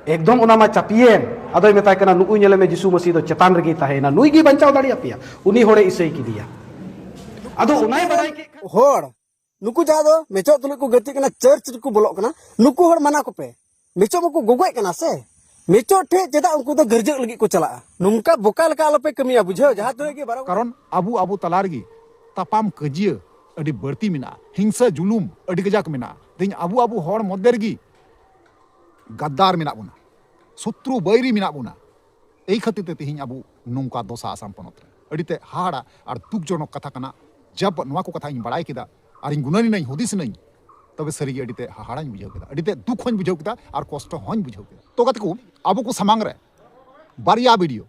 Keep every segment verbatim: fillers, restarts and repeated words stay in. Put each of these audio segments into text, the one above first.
ᱮᱠᱫᱚᱢ ᱚᱱᱟ ᱢᱟ ᱪᱟᱹᱯᱤᱭᱮᱱ᱾ ᱟᱫᱚᱭ ᱢᱮᱛᱟᱭ ᱠᱟᱱᱟ, "ᱱᱩᱜᱼᱩᱭ ᱧᱮᱞᱮ ᱢᱮ, ᱡᱤᱥᱩ ᱢᱟᱹᱥᱤ ᱫᱚ ᱪᱮᱛᱟᱱ ᱨᱮᱜᱮᱭ ᱛᱟᱦᱮᱸᱭᱮᱱᱟ, ᱱᱩᱭ ᱜᱮ ᱵᱟᱧᱪᱟᱣ ᱫᱟᱲᱮᱭᱟᱯᱮᱭᱟ, ᱩᱱᱤ ᱦᱚᱲᱮ ᱤᱥᱟᱹᱭ ᱠᱮᱫᱮᱭᱟ᱾" ᱟᱫᱚ ᱚᱱᱟᱭ ᱵᱟᱲᱟᱭ ᱠᱮᱫ ᱠᱷᱟᱱ ᱦᱚᱲ, ᱱᱩᱠᱩ ᱡᱟᱦᱟᱸ ᱫᱚ ᱢᱮᱪᱚᱜ ᱛᱩᱞᱩᱡ ᱠᱚ ᱜᱟᱛᱮᱜ ᱠᱟᱱᱟ, ᱪᱟᱨᱪ ᱨᱮᱠᱚ ᱵᱚᱞᱚᱜ ᱠᱟᱱᱟ, ᱱᱩᱠᱩ ᱦᱚᱲ ᱢᱟᱱᱟ ᱠᱚᱯᱮ᱾ ᱢᱮᱪᱚᱜ ᱢᱟᱠᱚ ᱜᱚᱜᱚᱡ ᱠᱟᱱᱟ ᱥᱮ, ᱢᱮᱪᱚᱜ ᱴᱷᱮᱡ ᱪᱮᱫᱟᱜ ᱩᱱᱠᱩ ᱫᱚ ᱜᱟᱹᱨᱡᱟᱹᱜ ᱞᱟᱹᱜᱤᱫ ᱠᱚ ᱪᱟᱞᱟᱜᱼᱟ? ᱱᱚᱝᱠᱟ ᱵᱚᱠᱟ ᱞᱮᱠᱟ ᱟᱞᱚᱯᱮ ᱠᱟᱹᱢᱤᱭᱟ, ᱵᱩᱡᱷᱟᱹᱣ? ᱡᱟᱦᱟᱸ ᱛᱤᱱᱟᱹᱜ ᱜᱮ ᱵᱟᱨᱚ ᱠᱟᱨᱚᱱ ᱟᱵᱚ ᱟᱵᱚ ᱛᱟᱞᱟ ᱨᱮᱜᱮ ᱛᱟᱯᱟᱢ ᱠᱟᱹᱡᱤᱭᱟᱹ ᱟᱹᱰᱤ ᱵᱟᱹᱲᱛᱤ ᱢᱮᱱᱟᱜᱼᱟ, ᱦᱤᱝᱥᱟᱹ ᱡᱩᱞᱩᱢ ᱟᱹᱰᱤ ᱠᱟᱡᱟᱠ ᱢᱮᱱᱟᱜᱼᱟ᱾ ᱛᱮᱦᱮᱧ ᱟᱵᱚ ᱟᱵᱚ ᱦᱚᱲ ᱢᱚᱫᱽᱫᱷᱮ ᱨᱮᱜᱮ ᱜᱟᱫᱫᱟᱨ ᱢᱮᱱᱟᱜ ᱵᱚᱱᱟ, ᱥᱚᱛᱨᱩ ᱵᱟᱹᱭᱨᱤ ᱢᱮᱱᱟᱜ ᱵᱚᱱᱟ᱾ ᱮᱭ ᱠᱷᱟᱹᱛᱤᱨ ᱛᱮ ᱛᱮᱦᱮᱧ ᱟᱵᱚ ᱱᱚᱝᱠᱟ ᱫᱚᱥᱟ ᱟᱥᱟᱢ ᱯᱚᱱᱚᱛ ᱨᱮ᱾ ᱟᱹᱰᱤ ᱛᱮ ᱦᱟᱦᱟᱲᱟ ᱟᱨ ᱫᱩᱠᱡᱚᱱᱚᱠ ᱠᱟᱛᱷᱟ ᱠᱟᱱᱟ᱾ ᱡᱟᱵ ᱱᱚᱣᱟ ᱠᱚ ᱠᱟᱛᱷᱟ ᱤᱧ ᱵᱟᱲᱟᱭ ᱠᱮᱫᱟ ᱟᱨ ᱤᱧ ᱜᱩᱱᱟᱹᱱᱤᱱᱟᱹᱧ, ᱦᱩᱫᱤᱥᱤᱱᱟᱹᱧ, ᱛᱚᱵᱮ ᱥᱟᱹᱨᱤᱜᱮ ᱟᱹᱰᱤ ᱛᱮ ᱦᱟᱦᱟᱲᱟᱧ ᱵᱩᱡᱷᱟᱹᱣ ᱠᱮᱫᱟ, ᱟᱹᱰᱤ ᱛᱮ ᱫᱩᱠ ᱦᱚᱸᱧ ᱵᱩᱡᱷᱟᱹᱣ ᱠᱮᱫᱟ ᱟᱨ ᱠᱚᱥᱴᱚ ᱦᱚᱸᱧ ᱵᱩᱡᱷᱟᱹᱣ ᱠᱮᱫᱟ᱾ ᱛᱚ ᱜᱟᱛᱮ ᱠᱚ, ᱟᱵᱚ ᱠᱚ ᱥᱟᱢᱟᱝ ᱨᱮ ᱵᱟᱨᱭᱟ ᱵᱷᱤᱰᱤᱭᱳ,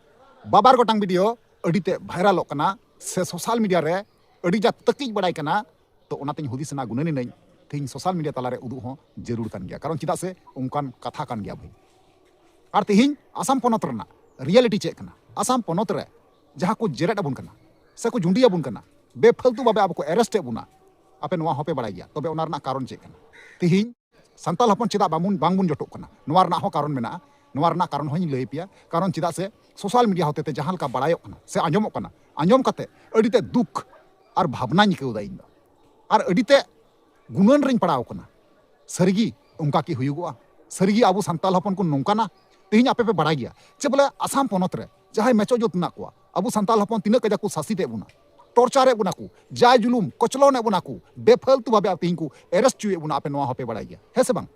ᱵᱟᱵᱟᱨ ᱜᱚᱴᱟᱝ ᱵᱷᱤᱰᱤᱭᱳ ᱟᱹᱰᱤ ᱛᱮ ᱵᱷᱟᱭᱨᱟᱞᱚᱜ ᱠᱟᱱᱟ ᱥᱮ ᱥᱳᱥᱟᱞ ᱢᱤᱰᱤᱭᱟ ᱨᱮ ᱟᱹᱰᱤ ᱡᱟᱠ ᱛᱟᱹᱠᱤᱡ ᱵᱟᱲᱟᱭ ᱠᱟᱱᱟ᱾ ᱛᱚ ᱚᱱᱟᱛᱮᱧ ᱦᱩᱫᱤᱥ ᱮᱱᱟ, ᱜᱩᱱᱟᱹᱱᱤᱱᱟᱹᱧ ᱛᱮᱦᱮᱧ ᱥᱳᱥᱟᱞ ᱢᱤᱰᱤᱭᱟ ᱛᱟᱞᱟᱨᱮ ᱩᱫᱩᱜ ᱦᱚᱸ ᱡᱟᱹᱨᱩᱲ ᱠᱟᱱ ᱜᱮᱭᱟ, ᱠᱟᱨᱚᱱ ᱪᱮᱫᱟᱜ ᱥᱮ ᱚᱱᱠᱟᱱ ᱠᱟᱛᱷᱟ ᱠᱟᱱ ᱜᱮᱭᱟ ᱵᱷᱟᱹᱭ᱾ ᱟᱨ ᱛᱮᱦᱮᱧ ᱟᱥᱟᱢ ᱯᱚᱱᱚᱛ ᱨᱮᱱᱟᱜ ᱨᱤᱭᱮᱞᱤᱴᱤ ᱪᱮᱫ ᱠᱟᱱᱟ? ᱟᱥᱟᱢ ᱯᱚᱱᱚᱛ ᱨᱮ ᱡᱟᱦᱟᱸ ᱠᱚ ᱡᱮᱨᱮᱫ ᱟᱵᱚᱱ ᱠᱟᱱᱟ ᱥᱮ ᱠᱚ ᱡᱩᱸᱰᱤ ᱟᱵᱚᱱ ᱠᱟᱱᱟ, ᱵᱮᱯᱷᱟᱞᱛᱩ ᱵᱷᱟᱵᱮ ᱟᱵᱚ ᱠᱚ ᱮᱨᱮᱥᱴ ᱮᱫ ᱵᱚᱱᱟ, ᱟᱯᱮ ᱱᱚᱣᱟ ᱦᱚᱸᱯᱮ ᱵᱟᱲᱟᱭ ᱜᱮᱭᱟ᱾ ᱛᱚᱵᱮ ᱚᱱᱟ ᱨᱮᱱᱟᱜ ᱠᱟᱨᱚᱱ ᱪᱮᱫ ᱠᱟᱱᱟ? ᱛᱮᱦᱮᱧ ᱥᱟᱱᱛᱟᱲ ᱦᱚᱯᱚᱱ ᱪᱮᱫᱟᱜ ᱵᱟᱝᱵᱚᱱ, ᱵᱟᱝᱵᱚᱱ ᱡᱚᱴᱚᱜ ᱠᱟᱱᱟ? ᱱᱚᱣᱟ ᱨᱮᱱᱟᱜ ᱦᱚᱸ ᱠᱟᱨᱚᱱ ᱢᱮᱱᱟᱜᱼᱟ᱾ ᱱᱚᱣᱟ ᱨᱮᱱᱟᱜ ᱠᱟᱨᱚᱱ ᱦᱚᱸᱧ ᱞᱟᱹᱭ ᱯᱮᱭᱟ᱾ ᱠᱟᱨᱚᱱ ᱪᱮᱫᱟᱜ ᱥᱮ ᱥᱳᱥᱟᱞ ᱢᱤᱰᱤᱭᱟ ᱦᱚᱛᱮᱛᱮ ᱡᱟᱦᱟᱸ ᱞᱮᱠᱟ ᱵᱟᱲᱟᱭᱚᱜ ᱠᱟᱱᱟ ᱥᱮ ᱟᱸᱡᱚᱢᱚᱜ ᱠᱟᱱᱟ, ᱟᱸᱡᱚᱢ ᱠᱟᱛᱮ ᱟᱹᱰᱤ ᱛᱮ ᱫᱩᱠ ᱟᱨ ᱵᱷᱟᱵᱽᱱᱟᱧ ᱟᱹᱭᱠᱟᱹᱣ ᱮᱫᱟ ᱤᱧ ᱫᱚ, ᱟᱨ ᱟᱹᱰᱤ ᱛᱮ ᱜᱩᱱᱟᱹᱱ ᱨᱤᱧ ᱯᱟᱲᱟᱣ ᱠᱟᱱᱟ᱾ ᱥᱟᱹᱨᱤᱜᱮ ᱚᱱᱠᱟ ᱠᱤ ᱦᱩᱭᱩᱜᱚᱜᱼᱟ? ᱥᱟᱹᱨᱤᱜᱮ ᱟᱵᱚ ᱥᱟᱱᱛᱟᱲ ᱦᱚᱯᱚᱱ ᱠᱚ ᱱᱚᱝᱠᱟᱱᱟ? ᱛᱮᱦᱮᱧ ᱟᱯᱮ ᱯᱮ ᱵᱟᱲᱟᱭ ᱜᱮᱭᱟ ᱪᱮ ᱵᱚᱞᱮ ᱟᱥᱟᱢ ᱯᱚᱱᱚᱛ ᱨᱮ ᱡᱟᱦᱟᱸᱭ ᱢᱮᱪᱚ ᱡᱟᱹᱛ ᱢᱮᱱᱟᱜ ᱠᱚᱣᱟ, ᱟᱵᱚ ᱥᱟᱱᱛᱟᱲ ᱦᱚᱯᱚᱱ ᱛᱤᱱᱟᱹᱜ ᱠᱟᱡᱟᱠ ᱠᱚ ᱥᱟᱥᱤᱛ ᱮᱫ ᱵᱚᱱᱟ, ᱴᱚᱨᱪᱟᱨ ᱮᱫ ᱵᱚᱱᱟ ᱠᱚ, ᱡᱟᱭ ᱡᱩᱞᱩᱢ ᱠᱚᱪᱞᱚᱱ ᱮᱫ ᱵᱚᱱᱟ ᱠᱚ, ᱵᱮᱯᱷᱟᱞᱛᱩ ᱵᱷᱟᱵᱮ ᱟᱯᱮ ᱛᱮᱦᱮᱧ ᱠᱚ ᱮᱨᱮᱥᱴ ᱦᱚᱪᱚᱭᱮᱫ ᱵᱚᱱᱟ, ᱟᱯᱮ ᱱᱚᱣᱟ ᱦᱚᱸᱯᱮ ᱵᱟᱲᱟᱭ ᱜᱮᱭᱟ, ᱦᱮᱸ ᱥᱮ ᱵᱟᱝ?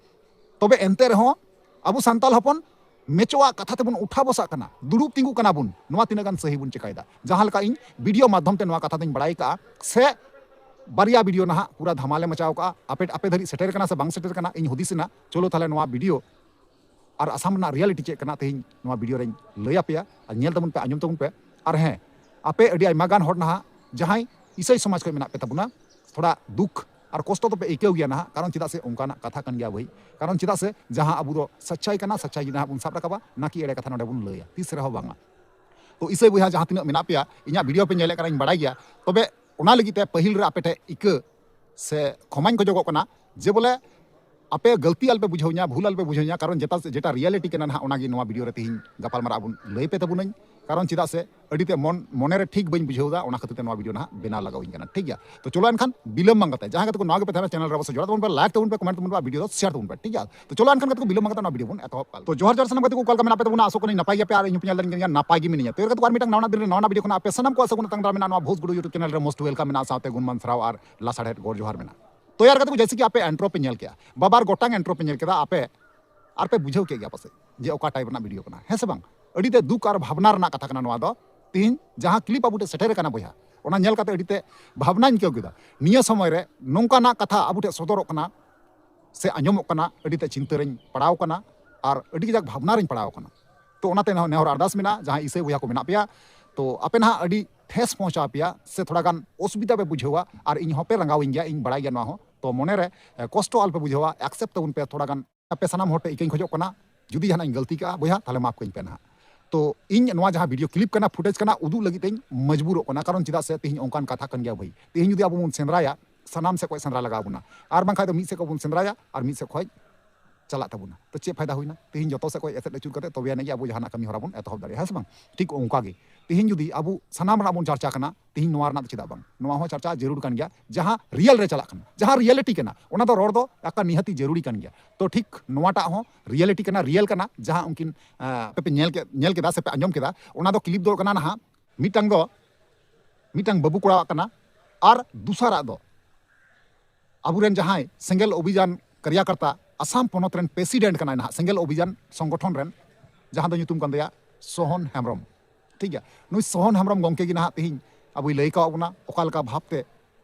ᱛᱚᱵᱮ ᱮᱱᱛᱮ ᱨᱮᱦᱚᱸ ᱟᱵᱚ ᱥᱟᱱᱛᱟᱲ ᱦᱚᱯᱚᱱ ᱢᱮᱪᱚᱣᱟᱜ ᱠᱟᱛᱷᱟ ᱛᱮᱵᱚᱱ ᱩᱴᱷᱟ ᱵᱚᱥᱟᱜ ᱠᱟᱱᱟ, ᱫᱩᱲᱩᱵ ᱛᱤᱸᱜᱩ ᱠᱟᱱᱟ ᱵᱚᱱ, ᱱᱚᱣᱟ ᱛᱤᱱᱟᱹᱜ ᱜᱟᱱ ᱥᱟᱹᱦᱤ ᱵᱚᱱ ᱪᱮᱠᱟᱭᱮᱫᱟ? ᱡᱟᱦᱟᱸ ᱞᱮᱠᱟ ᱤᱧ ᱵᱷᱤᱰᱤᱭᱳ ᱢᱟᱫᱽᱫᱷᱚᱢ ᱛᱮ ᱱᱚᱣᱟ ᱠᱟᱛᱷᱟ ᱫᱚᱧ ᱵᱟᱲᱟᱭ ᱠᱟᱜᱼᱟ, ᱥᱮ ᱵᱟᱨᱭᱟ ᱵᱷᱤᱰᱤᱭᱳ ᱱᱟᱦᱟᱜ ᱯᱩᱨᱟ ᱫᱷᱟᱢᱟᱞᱮ ᱢᱟᱪᱟᱣ ᱠᱟᱜᱼᱟ, ᱟᱯᱮ, ᱟᱯᱮ ᱫᱷᱟᱹᱨᱤᱡ ᱥᱮᱴᱮᱨ ᱠᱟᱱᱟ ᱥᱮ ᱵᱟᱝ ᱥᱮᱴᱮᱨ ᱠᱟᱱᱟ, ᱤᱧ ᱦᱩᱫᱤᱥ ᱮᱱᱟ, ᱪᱚᱞᱚ ᱛᱟᱦᱞᱮ ᱱᱚᱣᱟ ᱵᱷᱤᱰᱤᱭᱳ ᱟᱨ ᱟᱥᱟᱢ ᱨᱮᱱᱟᱜ ᱨᱤᱭᱟᱞᱤᱴᱤ ᱪᱮᱫ ᱠᱟᱱᱟ, ᱛᱮᱦᱮᱧ ᱱᱚᱣᱟ ᱵᱷᱤᱰᱤᱭᱳ ᱨᱮᱧ ᱞᱟᱹᱭ ᱟᱯᱮᱭᱟ᱾ ᱟᱨ ᱧᱮᱞ ᱛᱟᱵᱚᱱ ᱯᱮ, ᱟᱸᱡᱚᱢ ᱛᱟᱵᱚᱱ ᱯᱮ᱾ ᱟᱨ ᱦᱮᱸ, ᱟᱯᱮ ᱟᱹᱰᱤ ᱟᱭᱢᱟ ᱜᱟᱱ ᱦᱚᱲ ᱱᱟᱦᱟᱜ ᱡᱟᱦᱟᱸᱭ ᱤᱥᱟᱹᱭ ᱥᱚᱢᱟᱡᱽ ᱠᱷᱚᱱ ᱢᱮᱱᱟᱜ ᱯᱮ ᱛᱟᱵᱚᱱᱟ, ᱛᱷᱚᱲᱟ ᱫᱩᱠ ᱟᱨ ᱠᱚᱥᱴᱚ ᱫᱚᱯᱮ ᱟᱹᱭᱠᱟᱹᱣ ᱜᱮᱭᱟ ᱱᱟᱦᱟᱜ, ᱠᱟᱨᱚᱱ ᱪᱮᱫᱟᱜ ᱥᱮ ᱚᱱᱠᱟᱱᱟᱜ ᱠᱟᱛᱷᱟ ᱠᱟᱱ ᱜᱮᱭᱟ ᱵᱷᱟᱹᱭ᱾ ᱠᱟᱨᱚᱱ ᱪᱮᱫᱟᱜ ᱥᱮ ᱡᱟᱦᱟᱸ ᱟᱵᱚ ᱫᱚ ᱥᱟᱪᱪᱟᱭ ᱠᱟᱱᱟ, ᱥᱟᱪᱪᱟᱭ ᱜᱮ ᱱᱟᱦᱟᱜ ᱵᱚᱱ ᱥᱟᱵ ᱨᱟᱠᱟᱵᱟ, ᱱᱟᱠᱤ ᱮᱲᱮ ᱠᱟᱛᱷᱟ ᱱᱚᱰᱮ ᱵᱚᱱ ᱞᱟᱹᱭᱟ, ᱛᱤᱥ ᱨᱮᱦᱚᱸ ᱵᱟᱝᱟ᱾ ᱛᱚ ᱤᱥᱟᱹᱭ ᱵᱚᱭᱦᱟ ᱡᱟᱦᱟᱸ ᱛᱤᱱᱟᱹᱜ ᱢᱮᱱᱟᱜ ᱯᱮᱭᱟ, ᱤᱧᱟᱹᱜ ᱵᱷᱤᱰᱤᱭᱳ ᱯᱮ ᱧᱮᱞᱮᱫ ᱠᱟᱱᱟ, ᱤᱧ ᱵᱟᱲᱟᱭ ᱜᱮᱭᱟ, ᱛᱚᱵᱮ ᱚᱱᱟ ᱞᱟᱹᱜᱤᱫ ᱛᱮ ᱯᱟᱹᱦᱤᱞ ᱨᱮ ᱟᱯᱮ ᱴᱷᱮᱱ ᱤᱠᱟᱹ ᱥᱮ ᱠᱷᱚᱢᱟᱧ ᱠᱷᱚᱡᱚᱜᱚᱜ ᱠᱟᱱᱟ ᱡᱮ ᱵᱚᱞᱮ ᱟᱯᱮ ᱜᱟᱹᱞᱛᱤ ᱟᱞᱯᱮ ᱵᱩᱡᱷᱟᱹᱣ ᱧᱟ, ᱵᱷᱩᱞ ᱟᱞᱯᱮ ᱵᱩᱡᱷᱟᱹᱣ ᱧᱟ, ᱠᱟᱨᱚᱱ ᱡᱮᱴᱟ ᱡᱮᱴᱟ ᱨᱤᱭᱟᱞᱤᱴᱤ ᱠᱟᱱᱟ ᱱᱟᱦᱟᱜ, ᱚᱱᱟᱜᱮ ᱱᱚᱣᱟ ᱵᱷᱤᱰᱤᱭᱳ ᱨᱮ ᱛᱤᱦᱤᱧ ᱜᱟᱯᱟᱞᱢᱟᱨᱟᱣ ᱵᱚᱱ ᱞᱟᱹᱭ ᱯᱮ ᱛᱟᱵᱚᱱᱟᱹᱧ᱾ ᱠᱟᱨᱚᱱ ᱪᱮᱫᱟᱜ ᱥᱮ ᱟᱹᱰᱤ ᱛᱮ ᱢᱚᱱ ᱢᱚᱱᱮ ᱨᱮ ᱴᱷᱤᱠ ᱵᱟᱹᱧ ᱵᱩᱡᱷᱟᱹᱣ ᱮᱫᱟ, ᱚᱱᱟ ᱠᱷᱟᱹᱛᱤᱨ ᱛᱮ ᱱᱚᱣᱟ ᱵᱷᱤᱰᱤᱭᱳ ᱱᱟᱦᱟᱜ ᱵᱮᱱᱟᱣ ᱞᱟᱜᱟᱣ ᱤᱧ ᱠᱟᱱᱟ, ᱴᱷᱤᱠ ᱜᱮᱭᱟ? ᱛᱚ ᱪᱚᱞᱚ ᱮᱱᱠᱷᱟᱱ ᱵᱤᱞᱚᱢ ᱵᱟᱝ ᱠᱟᱛᱮ, ᱡᱟᱦᱟᱸᱭ ᱜᱟᱛᱮ ᱠᱚ ᱱᱟᱣᱟ ᱜᱮᱯᱮ ᱛᱟᱦᱮᱱᱟ, ᱪᱮᱱᱮᱞ ᱨᱮ ᱚᱵᱚᱥᱥᱳᱭ ᱡᱚᱲᱟᱣ ᱛᱟᱵᱚᱱ ᱯᱮ, ᱞᱟᱭᱤᱠ ᱛᱟᱵᱚᱱ ᱯᱮ, ᱠᱚᱢᱮᱱᱴ ᱛᱟᱵᱚᱱ ᱯᱮ, ᱟᱨ ᱵᱷᱤᱰᱤᱭᱳ ᱫᱚ ᱥᱮᱭᱟᱨ ᱛᱟᱵᱚᱱ ᱯᱮ, ᱴᱷᱤᱠ ᱜᱮᱭᱟ? ᱛᱚ ᱪᱚᱞᱚ ᱮᱱᱠᱷᱟᱱ ᱜᱟᱛᱮ ᱠᱚ ᱵᱤᱞᱚᱢ ᱵᱟᱝ ᱠᱟᱛᱮ ᱱᱚᱣᱟ ᱵᱷᱤᱰᱤᱭᱳ ᱵᱚᱱ ᱮᱛᱚᱦᱚᱵ ᱠᱟᱜ ᱞᱮᱜᱮ᱾ ᱛᱚ ᱡᱚᱦᱟᱨ ᱡᱚᱦᱟᱨ ᱥᱟᱱᱟᱢ ᱜᱟᱛᱮ ᱠᱚ, ᱚᱠᱟ ᱞᱮᱠᱟ ᱢᱮᱱᱟᱜ ᱯᱮ ᱛᱟᱵᱚᱱᱟ? ᱟᱥᱚᱜ ᱠᱟᱹᱱᱟᱹᱧ ᱱᱟᱯᱟᱭ ᱜᱮᱭᱟᱯᱮ, ᱟᱨ ᱤᱧ ᱦᱚᱸ ᱯᱮ ᱧᱮᱞ ᱫᱟᱲᱮᱭᱟᱹᱧ ᱠᱟᱱ ᱜᱮᱭᱟ ᱱᱟᱯᱟᱭ ᱜᱮ ᱢᱤᱱᱟᱹᱧᱟ᱾ ᱛᱚ ᱮᱨ ᱜᱟᱛᱮ ᱠᱚ, ᱟᱨ ᱢᱤᱫᱴᱟᱝ ᱱᱟᱣᱟ ᱫᱤᱱ ᱨᱮ ᱱᱟᱣᱟ ᱵᱷᱤᱰᱤᱭᱳ ᱠᱷᱚᱱᱟᱜ ᱟᱯᱮ ᱥᱟᱱᱟᱢ ᱠᱚ ᱟᱥᱚᱜ ᱠᱟᱱᱟ ᱛᱟᱝ ᱫᱟᱨᱟᱢ ᱢᱮᱱᱟᱜᱼᱟ ᱱᱚᱣᱟ ᱵᱷᱳᱡᱽ ᱜᱩᱰᱩ YouTube ᱪᱮᱱᱮᱞ ᱨᱮ most welcome ᱢᱮᱱᱟᱜᱼᱟ, ᱥᱟᱶᱛᱮ ᱜᱩᱱᱢᱟᱱ ᱥᱟᱨᱦᱟᱣ ᱟᱨ ᱞᱟᱥᱟᱲᱦᱮᱫ ᱜᱚᱲ ᱡᱚᱦᱟᱨ ᱢᱮᱱᱟᱜᱼᱟ᱾ ᱛᱚ ᱮᱨ ᱜᱟᱛᱮ ᱠᱚ, ᱡᱮᱭᱥᱮ ᱠᱤ ᱟᱯᱮ ᱤᱱᱴᱨᱳ ᱯᱮ ᱧᱮᱞ ᱠᱮᱜᱼᱟ, ᱵᱟᱵᱟᱨ ᱜᱚᱴᱟᱝ ᱤᱱᱴᱨᱳ ᱯᱮ ᱧᱮᱞ ᱠᱮᱫᱟ ᱟᱯᱮ, ᱟᱨ ᱯᱮ ᱵᱩᱡᱷᱟᱹᱣ ᱠᱮᱫ ᱜᱮᱭᱟ ᱯᱟᱥᱮᱡ ᱡᱮ ᱚᱠᱟ ᱴᱟᱭᱤᱯ ᱨᱮᱱᱟᱜ ᱵᱷᱤᱰᱤᱭᱳ ᱠᱟᱱᱟ, ᱦᱮᱸ ᱥᱮ ᱵᱟᱝ? ᱟᱹᱰᱤ ᱛᱮ ᱫᱩᱠ ᱟᱨ ᱵᱷᱟᱵᱽᱱᱟ ᱨᱮᱱᱟᱜ ᱠᱟᱛᱷᱟ ᱠᱟᱱᱟ ᱱᱚᱣᱟ ᱫᱚ᱾ ᱛᱤᱦᱤᱧ ᱡᱟᱦᱟᱸ ᱠᱞᱤᱯ ᱟᱵᱚ ᱴᱷᱮᱱ ᱥᱮᱴᱮᱨ ᱟᱠᱟᱱᱟ ᱵᱚᱭᱦᱟ, ᱚᱱᱟ ᱧᱮᱞ ᱠᱟᱛᱮ ᱟᱹᱰᱤ ᱛᱮ ᱵᱷᱟᱵᱽᱱᱟᱧ ᱟᱹᱭᱠᱟᱹᱣ ᱠᱮᱫᱟ᱾ ᱱᱤᱭᱟᱹ ᱥᱚᱢᱚᱭ ᱨᱮ ᱱᱚᱝᱠᱟᱱᱟᱜ ᱠᱟᱛᱷᱟ ᱟᱵᱚ ᱴᱷᱮᱱ ᱥᱚᱫᱚᱨᱚᱜ ᱠᱟᱱᱟ ᱥᱮ ᱟᱸᱡᱚᱢᱚᱜ ᱠᱟᱱᱟ, ᱟᱹᱰᱤ ᱛᱮ ᱪᱤᱱᱛᱟᱹ ᱨᱮᱧ ᱯᱟᱲᱟᱣ ᱠᱟᱱᱟ ᱟᱨ ᱟᱹᱰᱤ ᱠᱟᱡᱟᱠ ᱵᱷᱟᱵᱽᱱᱟ ᱨᱮᱧ ᱯᱟᱲᱟᱣ ᱠᱟᱱᱟ᱾ ᱛᱚ ᱚᱱᱟᱛᱮ ᱱᱮᱦᱚᱨ ᱟᱨᱫᱟᱥ ᱢᱮᱱᱟᱜᱼᱟ, ᱡᱟᱦᱟᱸᱭ ᱤᱥᱟᱹᱭ ᱵᱚᱭᱦᱟ ᱠᱚ ᱢᱮᱱᱟᱜ ᱯᱮᱭᱟ, ᱛᱚ ᱟᱯᱮ ᱱᱟᱦᱟᱜ ᱟᱹᱰᱤ ᱴᱷᱮᱥ ᱯᱚᱦᱚᱸᱪᱟᱣ ᱯᱮᱭᱟ ᱥᱮ ᱛᱷᱚᱲᱟ ᱜᱟᱱ ᱚᱥᱩᱵᱤᱫᱷᱟ ᱯᱮ ᱵᱩᱡᱷᱟᱹᱣᱟ, ᱟᱨ ᱤᱧ ᱦᱚᱸᱯᱮ ᱨᱟᱸᱜᱟᱣᱤᱧ ᱜᱮᱭᱟ, ᱤᱧ ᱵᱟᱲᱟᱭ ᱜᱮᱭᱟ ᱱᱚᱣᱟ ᱦᱚᱸ᱾ ᱛᱚ ᱢᱚᱱᱮ ᱨᱮ, ᱮ, ᱠᱚᱥᱴᱚ ᱟᱞᱚᱯᱮ ᱵᱩᱡᱷᱟᱹᱣᱟ, ᱮᱠᱥᱮᱯᱴ ᱛᱟᱵᱚᱱ ᱯᱮ ᱛᱷᱚᱲᱟ ᱜᱟᱱ᱾ ᱟᱯᱮ ᱥᱟᱱᱟᱢ ᱦᱚᱲ ᱴᱷᱮᱱ ᱤᱠᱟᱹᱧ ᱠᱷᱚᱡᱚᱜ ᱠᱟᱱᱟ, ᱡᱩᱫᱤ ᱡᱟᱦᱟᱱᱟᱜ ᱤᱧ ᱜᱟᱹᱞᱛᱤ ᱠᱟᱜᱼᱟ ᱵᱚᱭᱦᱟ, ᱛᱟᱦᱞᱮ ᱢᱟᱯ ᱠᱟᱹᱧ ᱯᱮ ᱱᱟᱦᱟᱜ᱾ ᱛᱚ ᱤᱧ ᱱᱚᱣᱟ ᱡᱟᱦᱟᱸ ᱵᱷᱤᱰᱤᱭᱳ ᱠᱞᱤᱯ ᱠᱟᱱᱟ, ᱯᱷᱩᱴᱮᱡᱽ ᱠᱟᱱᱟ, ᱩᱫᱩᱜ ᱞᱟᱹᱜᱤᱫ ᱛᱮᱧ ᱢᱚᱡᱽᱵᱩᱨᱚᱜ ᱠᱟᱱᱟ, ᱠᱟᱨᱚᱱ ᱪᱮᱫᱟᱜ ᱥᱮ ᱛᱤᱦᱤᱧ ᱚᱱᱠᱟᱱ ᱠᱟᱛᱷᱟ ᱠᱟᱱ ᱜᱮᱭᱟ ᱵᱷᱟᱹᱭ᱾ ᱛᱤᱦᱤᱧ ᱡᱩᱫᱤ ᱟᱵᱚ ᱵᱚᱱ ᱥᱮᱸᱫᱽᱨᱟᱭᱟ, ᱥᱟᱱᱟᱢ ᱥᱮᱫ ᱠᱷᱚᱱ ᱥᱮᱸᱫᱽᱨᱟ ᱞᱟᱜᱟᱣ ᱵᱚᱱᱟ, ᱟᱨ ᱵᱟᱝᱠᱷᱟᱡ ᱫᱚ ᱢᱤᱫ ᱥᱮᱫ ᱠᱷᱚᱱ ᱵᱚᱱ ᱥᱮᱸᱫᱽᱨᱟᱭᱟ ᱟᱨ ᱢᱤᱫ ᱥᱮᱫ ᱠᱷᱚᱱ ᱪᱟᱞᱟᱜ ᱛᱟᱵᱚᱱᱟ᱾ ᱛᱚ ᱪᱮᱫ ᱯᱷᱟᱭᱫᱟ ᱦᱩᱭᱱᱟ? ᱛᱤᱦᱤᱧ ᱡᱚᱛᱚ ᱥᱮᱫ ᱠᱷᱚᱱ ᱮᱥᱮᱫ ᱟᱹᱪᱩᱨ ᱠᱟᱛᱮ ᱛᱚᱵᱮ ᱟᱹᱱᱤᱡ ᱜᱮ ᱟᱵᱚ ᱡᱟᱦᱟᱱᱟᱜ ᱠᱟᱹᱢᱤ ᱦᱚᱨᱟ ᱵᱚᱱ ᱮᱛᱚᱦᱚᱵ ᱫᱟᱲᱮᱭᱟᱜᱼᱟ, ᱦᱮᱸ ᱥᱮ ᱵᱟᱝ? ᱴᱷᱤᱠ ᱚᱱᱠᱟ ᱜᱮ ᱛᱤᱦᱤᱧ ᱡᱩᱫᱤ ᱟᱵᱚ ᱥᱟᱱᱟᱢ ᱨᱮᱱᱟᱜ ᱵᱚᱱ ᱪᱟᱨᱪᱟ ᱠᱟᱱᱟ, ᱛᱤᱦᱤᱧ ᱱᱚᱣᱟ ᱨᱮᱱᱟᱜ ᱫᱚ ᱪᱮᱫᱟᱜ ᱵᱟᱝ? ᱱᱚᱣᱟ ᱦᱚᱸ ᱪᱟᱨᱪᱟ ᱡᱟᱹᱨᱩᱲ ᱠᱟᱱ ᱜᱮᱭᱟ, ᱡᱟᱦᱟᱸ ᱨᱤᱭᱮᱞ ᱨᱮ ᱪᱟᱞᱟᱜ ᱠᱟᱱᱟ, ᱡᱟᱦᱟᱸ ᱨᱤᱭᱮᱞᱤᱴᱤ ᱠᱟᱱᱟ, ᱚᱱᱟ ᱫᱚ ᱨᱚᱲ ᱫᱚ ᱮᱠᱟᱞ ᱱᱤᱦᱟᱹᱛᱤ ᱡᱟᱹᱨᱩᱲᱤ ᱠᱟᱱ ᱜᱮᱭᱟ᱾ ᱛᱚ ᱴᱷᱤᱠ ᱱᱚᱣᱟᱴᱟᱜ ᱦᱚᱸ ᱨᱤᱭᱮᱞᱤᱴᱤ ᱠᱟᱱᱟ, ᱨᱤᱭᱮᱞ ᱠᱟᱱᱟ, ᱡᱟᱦᱟᱸ ᱩᱱᱠᱤᱱ, ᱟᱸ, ᱟᱯᱮ ᱯᱮ ᱧᱮᱞ ᱠᱮᱫ, ᱧᱮᱞ ᱠᱮᱫᱟ ᱥᱮ ᱯᱮ ᱟᱸᱡᱚᱢ ᱠᱮᱫᱟ, ᱚᱱᱟ ᱫᱚ ᱠᱞᱤᱯ ᱫᱚ ᱠᱟᱱᱟ ᱱᱟᱦᱟᱜ ᱢᱤᱫᱴᱟᱝ ᱫᱚ ᱢᱤᱫᱴᱟᱝ ᱵᱟᱹᱵᱩ ᱠᱚᱲᱟᱣᱟᱜ ᱠᱟᱱᱟ, ᱟᱨ ᱫᱩᱥᱟᱨᱟᱜ ᱫᱚ ᱟᱵᱚᱨᱮᱱ ᱡᱟᱦᱟᱸᱭ ᱥᱮᱸᱜᱮᱞ ᱚᱵᱷᱤᱡᱟᱱ ᱠᱟᱨᱭᱟᱠᱚᱨᱛᱟ, ᱟᱥᱟᱢ ᱯᱚᱱᱚᱛ ᱨᱮᱱ ᱯᱨᱮᱥᱤᱰᱮᱱᱴ ᱠᱟᱱᱟᱭ ᱱᱟᱦᱟᱜ ᱥᱮᱸᱜᱮᱞ ᱚᱵᱷᱤᱡᱟᱱ ᱥᱚᱝᱜᱚᱴᱷᱚᱱ ᱨᱮᱱ, ᱡᱟᱦᱟᱸ ᱫᱚ ᱧᱩᱛᱩᱢ ᱠᱟᱱ ᱛᱟᱭᱟ ᱥᱳᱦᱚᱱ ᱦᱮᱢᱵᱨᱚᱢ᱾ ᱴᱷᱤᱠ ᱜᱮᱭᱟ, ᱱᱩᱭ ᱥᱳᱦᱚᱱ ᱦᱮᱢᱵᱨᱚᱢ ᱜᱚᱢᱠᱮ ᱜᱮ ᱱᱟᱦᱟᱜ ᱛᱤᱦᱤᱧ ᱟᱵᱚᱭ ᱞᱟᱹᱭ ᱠᱟᱣᱟᱫ ᱵᱚᱱᱟ ᱚᱠᱟ ᱞᱮᱠᱟ ᱵᱷᱟᱵᱽᱛᱮ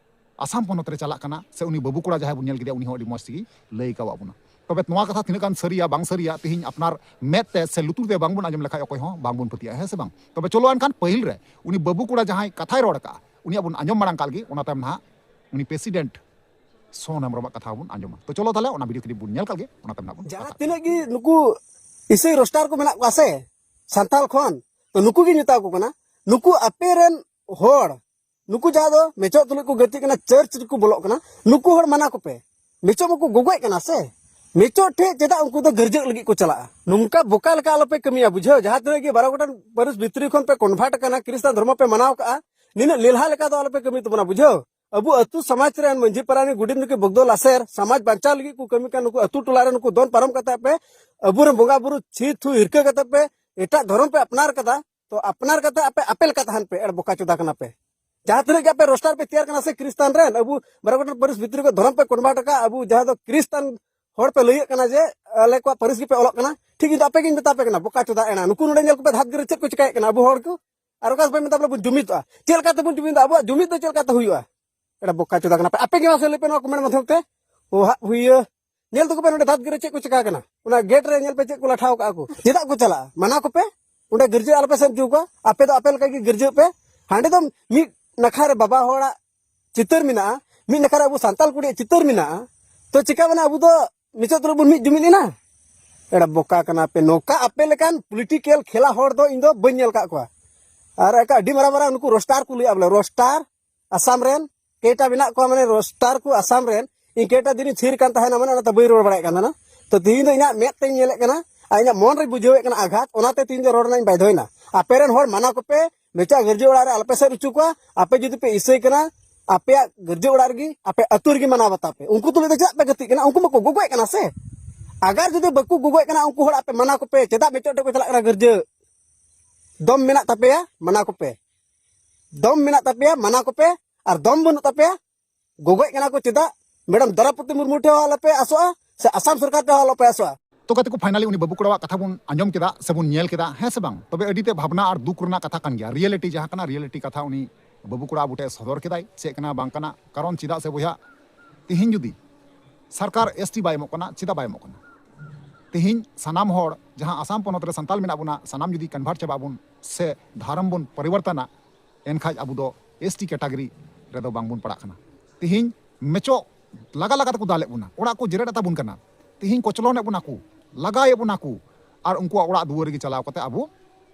ᱟᱥᱟᱢ ᱯᱚᱱᱚᱛ ᱨᱮ ᱪᱟᱞᱟᱜ ᱠᱟᱱᱟ, ᱥᱮ ᱩᱱᱤ ᱵᱟᱹᱵᱩ ᱠᱚᱲᱟ ᱡᱟᱦᱟᱸᱭ ᱵᱚᱱ ᱧᱮᱞ ᱠᱮᱫᱮᱭᱟ, ᱩᱱᱤ ᱦᱚᱸ ᱟᱹᱰᱤ ᱢᱚᱡᱽ ᱛᱮᱜᱮ ᱞᱟᱹᱭ ᱠᱟᱣᱟᱫ ᱵᱚᱱᱟ᱾ ᱛᱚᱵᱮ ᱱᱚᱣᱟ ᱠᱟᱛᱷᱟ ᱛᱤᱱᱟᱹᱜ ᱜᱟᱱ ᱥᱟᱹᱨᱤᱭᱟ ᱵᱟᱝ ᱥᱟᱹᱨᱤᱭᱟ, ᱛᱤᱦᱤᱧ ᱟᱯᱱᱟᱨ ᱢᱮᱫ ᱛᱮ ᱥᱮ ᱞᱩᱛᱩᱨ ᱛᱮ ᱵᱟᱝᱵᱚᱱ ᱟᱸᱡᱚᱢ ᱞᱮᱠᱷᱟᱡ ᱚᱠᱚᱭ ᱦᱚᱸ ᱵᱟᱝᱵᱚᱱ ᱯᱟᱹᱛᱭᱟᱹᱜᱼᱟ, ᱦᱮᱸ ᱥᱮ ᱵᱟᱝ? ᱛᱚᱵᱮ ᱪᱚᱞᱚ ᱮᱱᱠᱷᱟᱱ ᱯᱟᱹᱦᱤᱞ ᱨᱮ ᱩᱱᱤ ᱵᱟᱹᱵᱩ ᱠᱚᱲᱟ ᱡᱟᱦᱟᱸᱭ ᱠᱟᱛᱷᱟᱭ ᱨᱚᱲ ᱠᱟᱜᱼᱟ, ᱩᱱᱤᱭᱟᱜ ᱵᱚᱱ ᱟᱸᱡᱚᱢ ᱢᱟᱲᱟᱝ ᱠᱟᱜ ᱞᱮᱜᱮ, ᱚᱱᱟ ᱛᱟᱭᱚᱢ ᱱᱟᱦᱟᱜ ᱩᱱᱤ ᱯᱨᱮᱥᱤᱰᱮᱱᱴ ᱥᱳᱦᱚᱱ ᱦᱮᱢᱵᱨᱚᱢᱟᱜ ᱠᱟᱛᱷᱟ ᱵᱚᱱ ᱟᱸᱡᱚᱢᱟ᱾ ᱛᱚ ᱪᱚᱞᱚ ᱛᱟᱦᱞᱮ ᱚᱱᱟ ᱵᱷᱤᱰᱤᱭᱳ ᱠᱞᱤᱯ ᱵᱚᱱ ᱧᱮᱞ ᱠᱟᱜ ᱜᱮ, ᱚᱱᱟ ᱛᱟᱭᱚᱢ ᱱᱟᱦᱟᱜ ᱵᱚᱱ ᱡᱟᱦᱟᱸ ᱠᱟᱛᱷᱟᱜᱼᱟ᱾ ᱛᱤᱱᱟᱹᱜ ᱜᱮ ᱱᱩᱠᱩ ᱤᱥᱟᱹᱭ ᱨᱳᱥᱴᱟᱨ ᱠᱚ ᱢᱮᱱᱟᱜ ᱠᱚᱣᱟ ᱥᱮ, ᱥᱟᱱᱛᱟᱲ ᱠᱷᱚᱱ, ᱛᱚ ᱱᱩᱠᱩ ᱜᱤᱧ ᱢᱮᱛᱟ ᱠᱚ ᱠᱟᱱᱟ, ᱱᱩᱠᱩ ᱟᱯᱮ ᱨᱮᱱ ᱦᱚᱲ, ᱱᱩᱠᱩ ᱡᱟᱦᱟᱸ ᱫᱚ ᱢᱮᱪᱚᱜ ᱛᱩᱞᱩᱡ ᱠᱚ ᱜᱟᱛᱮᱜ ᱠᱟᱱᱟ, ᱪᱟᱨᱪ ᱨᱮᱠᱚ ᱵᱚᱞᱚᱜ ᱠᱟᱱᱟ, ᱱᱩᱠᱩ ᱦᱚᱲ ᱢᱟᱱᱟ ᱠᱚᱯᱮ᱾ ᱢᱮᱪᱚᱜ ᱢᱟᱠᱚ ᱜᱚᱜᱚᱡ ᱠᱟᱱᱟ ᱥᱮ, ᱢᱮᱪᱚᱜ ᱴᱷᱮᱡ ᱪᱮᱫᱟᱜ ᱩᱱᱠᱩ ᱫᱚ ᱜᱤᱨᱡᱟᱹᱜ ᱞᱟᱹᱜᱤᱫ ᱠᱚ ᱪᱟᱞᱟᱜᱼᱟ? ᱱᱚᱝᱠᱟ ᱵᱚᱠᱟ ᱞᱮᱠᱟ ᱟᱞᱚᱯᱮ ᱠᱟᱹᱢᱤᱭᱟ, ᱵᱩᱡᱷᱟᱹᱣ? ᱡᱟᱦᱟᱸ ᱛᱤᱱᱟᱹᱜ ᱜᱮ ᱵᱟᱨᱚ ᱜᱚᱴᱟᱝ ᱯᱟᱹᱨᱤᱥ ᱵᱷᱤᱛᱨᱤ ᱠᱷᱚᱱ ᱯᱮ ᱠᱚᱱᱵᱷᱟᱨᱴ ᱟᱠᱟᱱᱟ, ᱠᱷᱨᱤᱥᱴᱟᱱ ᱫᱷᱚᱨᱢᱚ ᱯᱮ ᱢᱟᱱᱟᱣ ᱠᱟᱜᱼᱟ, ᱱᱤᱱᱟᱹᱜ ᱞᱮᱞᱦᱟ ᱞᱮᱠᱟ ᱫᱚ ᱟᱞᱚᱯᱮ ᱠᱟᱹᱢᱤ ᱛᱟᱵᱚᱱᱟ, ᱵᱩᱡᱷᱟᱹᱣ? ᱟᱵᱚ ᱟᱹᱛᱩ ᱥᱚᱢᱟᱡᱽ ᱨᱮᱱ ᱢᱟᱹᱡᱷᱤ ᱯᱟᱨᱟᱱᱤᱠ ᱜᱩᱰᱤᱛ ᱱᱩᱠᱩ ᱵᱚᱜᱫᱚ ᱞᱟᱥᱮᱨ ᱥᱚᱢᱟᱡᱽ ᱵᱟᱧᱪᱟᱣ ᱞᱟᱹᱜᱤᱫ ᱠᱚ ᱠᱟᱹᱢᱤ ᱠᱟᱱ, ᱱᱩᱠᱩ ᱟᱹᱛᱩ ᱴᱚᱞᱟ ᱨᱮ ᱱᱩᱠᱩ ᱫᱚᱱ ᱯᱟᱨᱚᱢ ᱠᱟᱛᱮ ᱯᱮ ᱟᱵᱚᱨᱮᱱ ᱵᱚᱸᱜᱟ ᱵᱩᱨᱩ ᱪᱷᱤ ᱛᱷᱩ ᱦᱤᱨᱠᱟᱹ ᱠᱟᱛᱮ ᱯᱮ ᱮᱴᱟᱜ ᱫᱷᱚᱨᱚᱢ ᱯᱮ ᱟᱯᱱᱟᱨ ᱠᱟᱫᱟ᱾ ᱛᱚ ᱟᱯᱱᱟᱨ ᱠᱟᱛᱮ ᱟᱯᱮ ᱟᱯᱮ ᱞᱮᱠᱟ ᱛᱟᱦᱮᱱ ᱯᱮ, ᱮᱲ ᱵᱚᱠᱟ ᱪᱚᱫᱟ ᱠᱟᱱᱟ ᱯᱮ᱾ ᱡᱟᱦᱟᱸ ᱛᱤᱱᱟᱹᱜ ᱜᱮ ᱟᱯᱮ ᱨᱳᱥᱴᱟᱨ ᱯᱮ ᱛᱮᱭᱟᱨ ᱠᱟᱱᱟ ᱥᱮ ᱠᱷᱨᱤᱥᱴᱟᱱ ᱨᱮᱱ, ᱟᱵᱚ ᱵᱟᱨᱚ ᱜᱚᱴᱟᱝ ᱯᱟᱹᱨᱤᱥ ᱵᱷᱤᱛᱨᱤ ᱠᱚ ᱫᱷᱚᱨᱚᱢ ᱯᱮ ᱠᱚᱱᱵᱷᱟᱨᱴ ᱟᱠᱟᱫ, ᱟᱵᱚ ᱡᱟᱦᱟᱸ ᱫᱚ ᱠᱷᱨᱤᱥᱴᱟᱱ ᱦᱚᱲ ᱯᱮ ᱞᱟᱹᱭᱮᱫ ᱠᱟᱱᱟ ᱡᱮ ᱟᱞᱮ ᱠᱚᱣᱟᱜ ᱯᱟᱹᱨᱤᱥ ᱜᱮᱯᱮ ᱚᱞᱚᱜ ᱠᱟᱱᱟ᱾ ᱴᱷᱤᱠ, ᱤᱧ ᱫᱚ ᱟᱯᱮ ᱜᱤᱧ ᱢᱮᱛᱟ ᱯᱮ ᱠᱟᱱᱟ, ᱵᱚᱠᱟ ᱪᱚᱫᱟ ᱮᱲᱟ᱾ ᱱᱩᱠᱩ ᱱᱚᱰᱮ ᱧᱮᱞ ᱠᱚᱯᱮ ᱫᱷᱟᱛ ᱜᱤᱨᱟᱹ ᱪᱮᱫ ᱠᱚ ᱪᱤᱠᱟᱹᱭᱮᱫ ᱠᱟᱱᱟ ᱟᱵᱚ ᱦᱚᱲ ᱠᱚ᱾ ᱟᱨ ᱚᱠᱟ ᱥᱚᱢᱚᱭ ᱢᱮᱛᱟ ᱵᱚᱞᱮ ᱵᱚᱱ ᱡᱩᱢᱤᱫᱚᱜᱼᱟ? ᱪᱮᱫ ᱞᱮᱠᱟᱛᱮ ᱵᱚᱱ ᱡᱩᱢᱤᱫᱚᱜᱼᱟ? ᱟᱵᱚᱣᱟᱜ ᱡᱩᱢᱤᱫ ᱫᱚ ᱪᱮᱫ ᱞᱮᱠᱟᱛᱮ ᱦᱩᱭᱩᱜᱼᱟ? ᱮᱲᱟ ᱵᱚᱠᱟ ᱪᱚᱫᱟ ᱠᱟᱱᱟ ᱯᱮ᱾ ᱟᱯᱮ ᱜᱮ ᱢᱟᱥᱮ ᱞᱟᱹᱭ ᱯᱮ ᱱᱚᱣᱟ ᱠᱚᱢᱮᱱᱴ ᱢᱟᱫᱽᱫᱷᱚᱢ ᱛᱮ᱾ ᱚ ᱦᱟᱜ ᱦᱩᱭᱭᱟᱹ, ᱧᱮᱞ ᱛᱟᱠᱚ ᱯᱮ ᱱᱚᱰᱮ ᱫᱷᱟᱛ ᱜᱤᱨᱟᱹ ᱪᱮᱫ ᱠᱚ ᱪᱤᱠᱟ ᱠᱟᱱᱟ᱾ ᱚᱱᱟ ᱜᱮᱴ ᱨᱮ ᱧᱮᱞ ᱯᱮ ᱪᱮᱫ ᱠᱚ ᱞᱟᱴᱷᱟᱣ ᱠᱟᱜᱼᱟ ᱠᱚ᱾ ᱪᱮᱫᱟᱜ ᱠᱚ ᱪᱟᱞᱟᱜᱼᱟ? ᱢᱟᱱᱟ ᱠᱚᱯᱮ᱾ ᱚᱸᱰᱮ ᱜᱤᱨᱡᱟᱹ ᱟᱞᱚᱯᱮ ᱥᱮᱱ ᱦᱚᱪᱚ ᱠᱚᱣᱟ᱾ ᱟᱯᱮ ᱫᱚ ᱟᱯᱮ ᱞᱮᱠᱟ ᱜᱮ ᱜᱤᱨᱡᱟᱹᱜ ᱯᱮ᱾ ᱦᱟᱸᱰᱮ ᱫᱚ ᱢᱤᱫ ᱱᱟᱠᱷᱟ ᱨᱮ ᱵᱟᱵᱟ ᱦᱚᱲᱟᱜ ᱪᱤᱛᱟᱹᱨ ᱢᱮᱱᱟᱜᱼᱟ, ᱢᱤᱫ ᱱᱟᱠᱷᱟ ᱨᱮ ᱟᱵᱚ ᱥᱟᱱᱛᱟᱞ ᱠᱩᱲᱤᱭᱟᱜ ᱪᱤᱛᱟᱹᱨ ᱢᱮᱱᱟᱜᱼᱟ᱾ ᱛᱚ ᱪᱤᱠᱟ ᱢᱟᱱᱮ ᱟᱵᱚ ᱫᱚ ᱢᱤᱪᱚᱫ ᱛᱩᱞᱩᱡ ᱵᱚᱱ ᱢᱤᱫ ᱡᱩᱢᱤᱫ ᱮᱱᱟ? ᱮᱲᱟ ᱵᱚᱠᱟ ᱠᱟᱱᱟ ᱯᱮ᱾ ᱱᱚᱝᱠᱟ ᱟᱯᱮ ᱞᱮᱠᱟᱱ ᱯᱚᱞᱤᱴᱤᱠᱮᱞ ᱠᱷᱮᱞᱟ ᱦᱚᱲ ᱫᱚ ᱤᱧ ᱫᱚ ᱵᱟᱹᱧ ᱧᱮᱞ ᱟᱠᱟᱫ ᱠᱚᱣᱟ᱾ ᱟᱨ ᱮᱠᱟ ᱟᱹᱰᱤ ᱢᱟᱨᱟᱝ ᱢᱟᱨᱟᱝ ᱱᱩᱠᱩ ᱨᱳᱥᱴᱟᱨ ᱠᱚ ᱞᱟᱹᱭᱟ ᱵᱚᱞᱮ, ᱨᱳᱥᱴᱟᱨ ᱟᱥᱟᱢ ᱨᱮᱱ ᱠᱮᱴᱟ ᱢᱮᱱᱟᱜ ᱠᱚᱣᱟ, ᱢᱟᱱᱮ ᱨᱳᱥᱴᱟᱨ ᱠᱚ ᱟᱥᱟᱢ ᱨᱮᱱ᱾ ᱤᱧ ᱠᱮᱴᱟ ᱫᱤᱱᱤᱧ ᱛᱷᱤᱨ ᱠᱟᱱ ᱛᱟᱦᱮᱱᱟ, ᱢᱟᱱᱮ ᱚᱱᱟᱛᱮ ᱵᱟᱹᱧ ᱨᱚᱲ ᱵᱟᱲᱟᱭᱮᱫ ᱠᱟᱱ ᱛᱟᱦᱮᱱᱟ᱾ ᱛᱚ ᱛᱤᱦᱤᱧ ᱫᱚ ᱤᱧᱟᱹᱜ ᱢᱮᱫ ᱛᱮᱧ ᱧᱮᱞᱮᱫ ᱠᱟᱱᱟ ᱟᱨ ᱤᱧᱟᱹᱜ ᱢᱚᱱ ᱨᱮᱧ ᱵᱩᱡᱷᱟᱹᱣᱮᱫ ᱠᱟᱱᱟ ᱟᱜᱷᱟᱛ, ᱚᱱᱟᱛᱮ ᱛᱤᱦᱤᱧ ᱫᱚ ᱨᱚᱲ ᱨᱮᱱᱟᱜ ᱤᱧ ᱵᱟᱫᱷᱚᱭᱮᱱᱟ᱾ ᱟᱯᱮ ᱨᱮᱱ ᱦᱚᱲ ᱢᱟᱱᱟ ᱠᱚᱯᱮ, ᱢᱮᱪᱟ ᱜᱤᱨᱡᱟᱹ ᱚᱲᱟᱜ ᱨᱮ ᱟᱞᱚᱯᱮ ᱥᱮᱱ ᱦᱚᱪᱚ ᱠᱚᱣᱟ᱾ ᱟᱯᱮ ᱡᱩᱫᱤ ᱯᱮ ᱤᱥᱟᱹᱭ ᱠᱟᱱᱟ, ᱟᱯᱮᱭᱟᱜ ᱜᱤᱨᱡᱟᱹ ᱚᱲᱟᱜ ᱨᱮᱜᱮ, ᱟᱯᱮ ᱟᱹᱛᱩ ᱨᱮᱜᱮ ᱢᱟᱱᱟᱣ ᱵᱟᱛᱟᱣ ᱯᱮ᱾ ᱩᱱᱠᱩ ᱛᱩᱞᱩᱡ ᱫᱚ ᱪᱮᱫᱟᱜ ᱯᱮ ᱜᱟᱛᱮᱜ ᱠᱟᱱᱟ? ᱩᱱᱠᱩ ᱢᱟᱠᱚ ᱜᱚᱜᱚᱡ ᱠᱟᱱᱟ ᱥᱮ᱾ ᱟᱜᱟᱨ ᱡᱩᱫᱤ ᱵᱟᱠᱚ ᱜᱚᱜᱚᱡ ᱠᱟᱱᱟ, ᱩᱱᱠᱩ ᱦᱚᱲ ᱟᱯᱮ ᱢᱟᱱᱟ ᱠᱚᱯᱮ, ᱪᱮᱫᱟᱜ ᱢᱮᱪᱚᱜ ᱴᱷᱮᱡ ᱠᱚ ᱪᱟᱞᱟᱜ ᱠᱟᱱᱟ ᱜᱤᱨᱡᱟᱹ? ᱫᱚᱢ ᱢᱮᱱᱟᱜ ᱛᱟᱯᱮᱭᱟ, ᱢᱟᱱᱟ ᱠᱚᱯᱮ᱾ ᱫᱚᱢ ᱢᱮᱱᱟᱜ ᱛᱟᱯᱮᱭᱟ, ᱢᱟᱱᱟ ᱠᱚᱯᱮ᱾ ᱟᱨ ᱫᱚᱢ ᱵᱟᱹᱱᱩᱜ ᱛᱟᱯᱮᱭᱟ, ᱜᱚᱜᱚᱡ ᱠᱟᱱᱟ ᱠᱚ ᱪᱮᱫᱟᱜ? ᱢᱮᱰᱟᱢ ᱫᱨᱚᱣᱯᱚᱫᱤ ᱢᱩᱨᱢᱩ ᱴᱷᱮᱱ ᱦᱚᱸ ᱟᱞᱚᱯᱮ ᱟᱥᱚᱜᱼᱟ, ᱥᱮ ᱟᱥᱟᱢ ᱥᱚᱨᱠᱟᱨ ᱴᱷᱮᱱ ᱦᱚᱸ ᱟᱞᱚᱯᱮ ᱟᱥᱚᱜᱼᱟ᱾ ᱛᱚ ᱜᱟᱛᱮ ᱠᱚ, finally ᱩᱱᱤ ᱵᱟᱹᱵᱩ ᱠᱚᱲᱟᱣᱟᱜ ᱠᱟᱛᱷᱟ ᱵᱚᱱ ᱟᱸᱡᱚᱢ ᱠᱮᱫᱟ ᱥᱮ ᱵᱚᱱ ᱧᱮᱞ ᱠᱮᱫᱟ, ᱦᱮᱸ ᱥᱮ ᱵᱟᱝ? ᱛᱚᱵᱮ ᱟᱹᱰᱤ ᱛᱮ ᱵᱷᱟᱵᱽᱱᱟ ᱟᱨ ᱫᱩᱠ ᱨᱮᱱᱟᱜ ᱠᱟᱛᱷᱟ ᱠᱟᱱ ᱜᱮᱭᱟ, reality ᱡᱟᱦᱟᱸ ᱠᱟᱱᱟ, reality ᱠᱟᱛᱷᱟ ᱩᱱᱤ ᱵᱟᱹᱵᱩ ᱠᱚᱲᱟ ᱟᱵᱚ ᱴᱷᱮᱱ ᱥᱚᱫᱚᱨ ᱠᱮᱫᱟᱭ᱾ ᱪᱮᱫ ᱠᱟᱱᱟ ᱵᱟᱝ ᱠᱟᱱᱟ, ᱠᱟᱨᱚᱱ ᱪᱮᱫᱟᱜ ᱥᱮ ᱵᱚᱭᱦᱟ, ᱛᱤᱦᱤᱧ ᱡᱩᱫᱤ ᱥᱚᱨᱠᱟᱨ ST ᱵᱟᱭ ᱮᱢᱚᱜ ᱠᱟᱱᱟ, ᱪᱮᱫᱟᱜ ᱵᱟᱭ ᱮᱢᱚᱜ ᱠᱟᱱᱟ? ᱛᱤᱦᱤᱧ ᱥᱟᱱᱟᱢ ᱦᱚᱲ ᱡᱟᱦᱟᱸ ᱟᱥᱟᱢ ᱯᱚᱱᱚᱛ ᱨᱮ ᱥᱟᱱᱛᱟᱞ ᱢᱮᱱᱟᱜ ᱵᱚᱱᱟ, ᱥᱟᱱᱟᱢ ᱡᱩᱫᱤ convert ᱪᱟᱵᱟᱜ ᱟᱵᱚᱱ ᱥᱮ ᱫᱷᱚᱨᱚᱢ ᱵᱚᱱ ᱯᱚᱨᱤᱵᱚᱨᱛᱚᱱᱟ, ᱮᱱᱠᱷᱟᱡ ᱟᱵᱚ ᱫᱚ ST category ᱨᱮᱫᱚ ᱵᱟᱝ ᱵᱚᱱ ᱯᱟᱲᱟᱜ ᱠᱟᱱᱟ᱾ ᱛᱤᱦᱤᱧ ᱢᱮᱪᱚᱜ ᱞᱟᱜᱟ ᱞᱟᱜᱟ ᱛᱮᱠᱚ ᱫᱟᱞᱮᱫ ᱵᱚᱱᱟ, ᱚᱲᱟᱜ ᱠᱚ ᱡᱮᱨᱮᱫ ᱟᱛᱟ ᱵᱚᱱ ᱠᱟᱱᱟ, ᱛᱤᱦᱤᱧ ᱠᱚᱪᱞᱚᱱᱮᱫ ᱵᱚᱱᱟ ᱠᱚ, ᱞᱟᱜᱟᱭᱮᱫ ᱵᱚᱱᱟ ᱠᱚ, ᱟᱨ ᱩᱱᱠᱩᱣᱟᱜ ᱚᱲᱟᱜ ᱫᱩᱣᱟᱹᱨ ᱨᱮᱜᱮ ᱪᱟᱞᱟᱣ ᱠᱟᱛᱮ ᱟᱵᱚ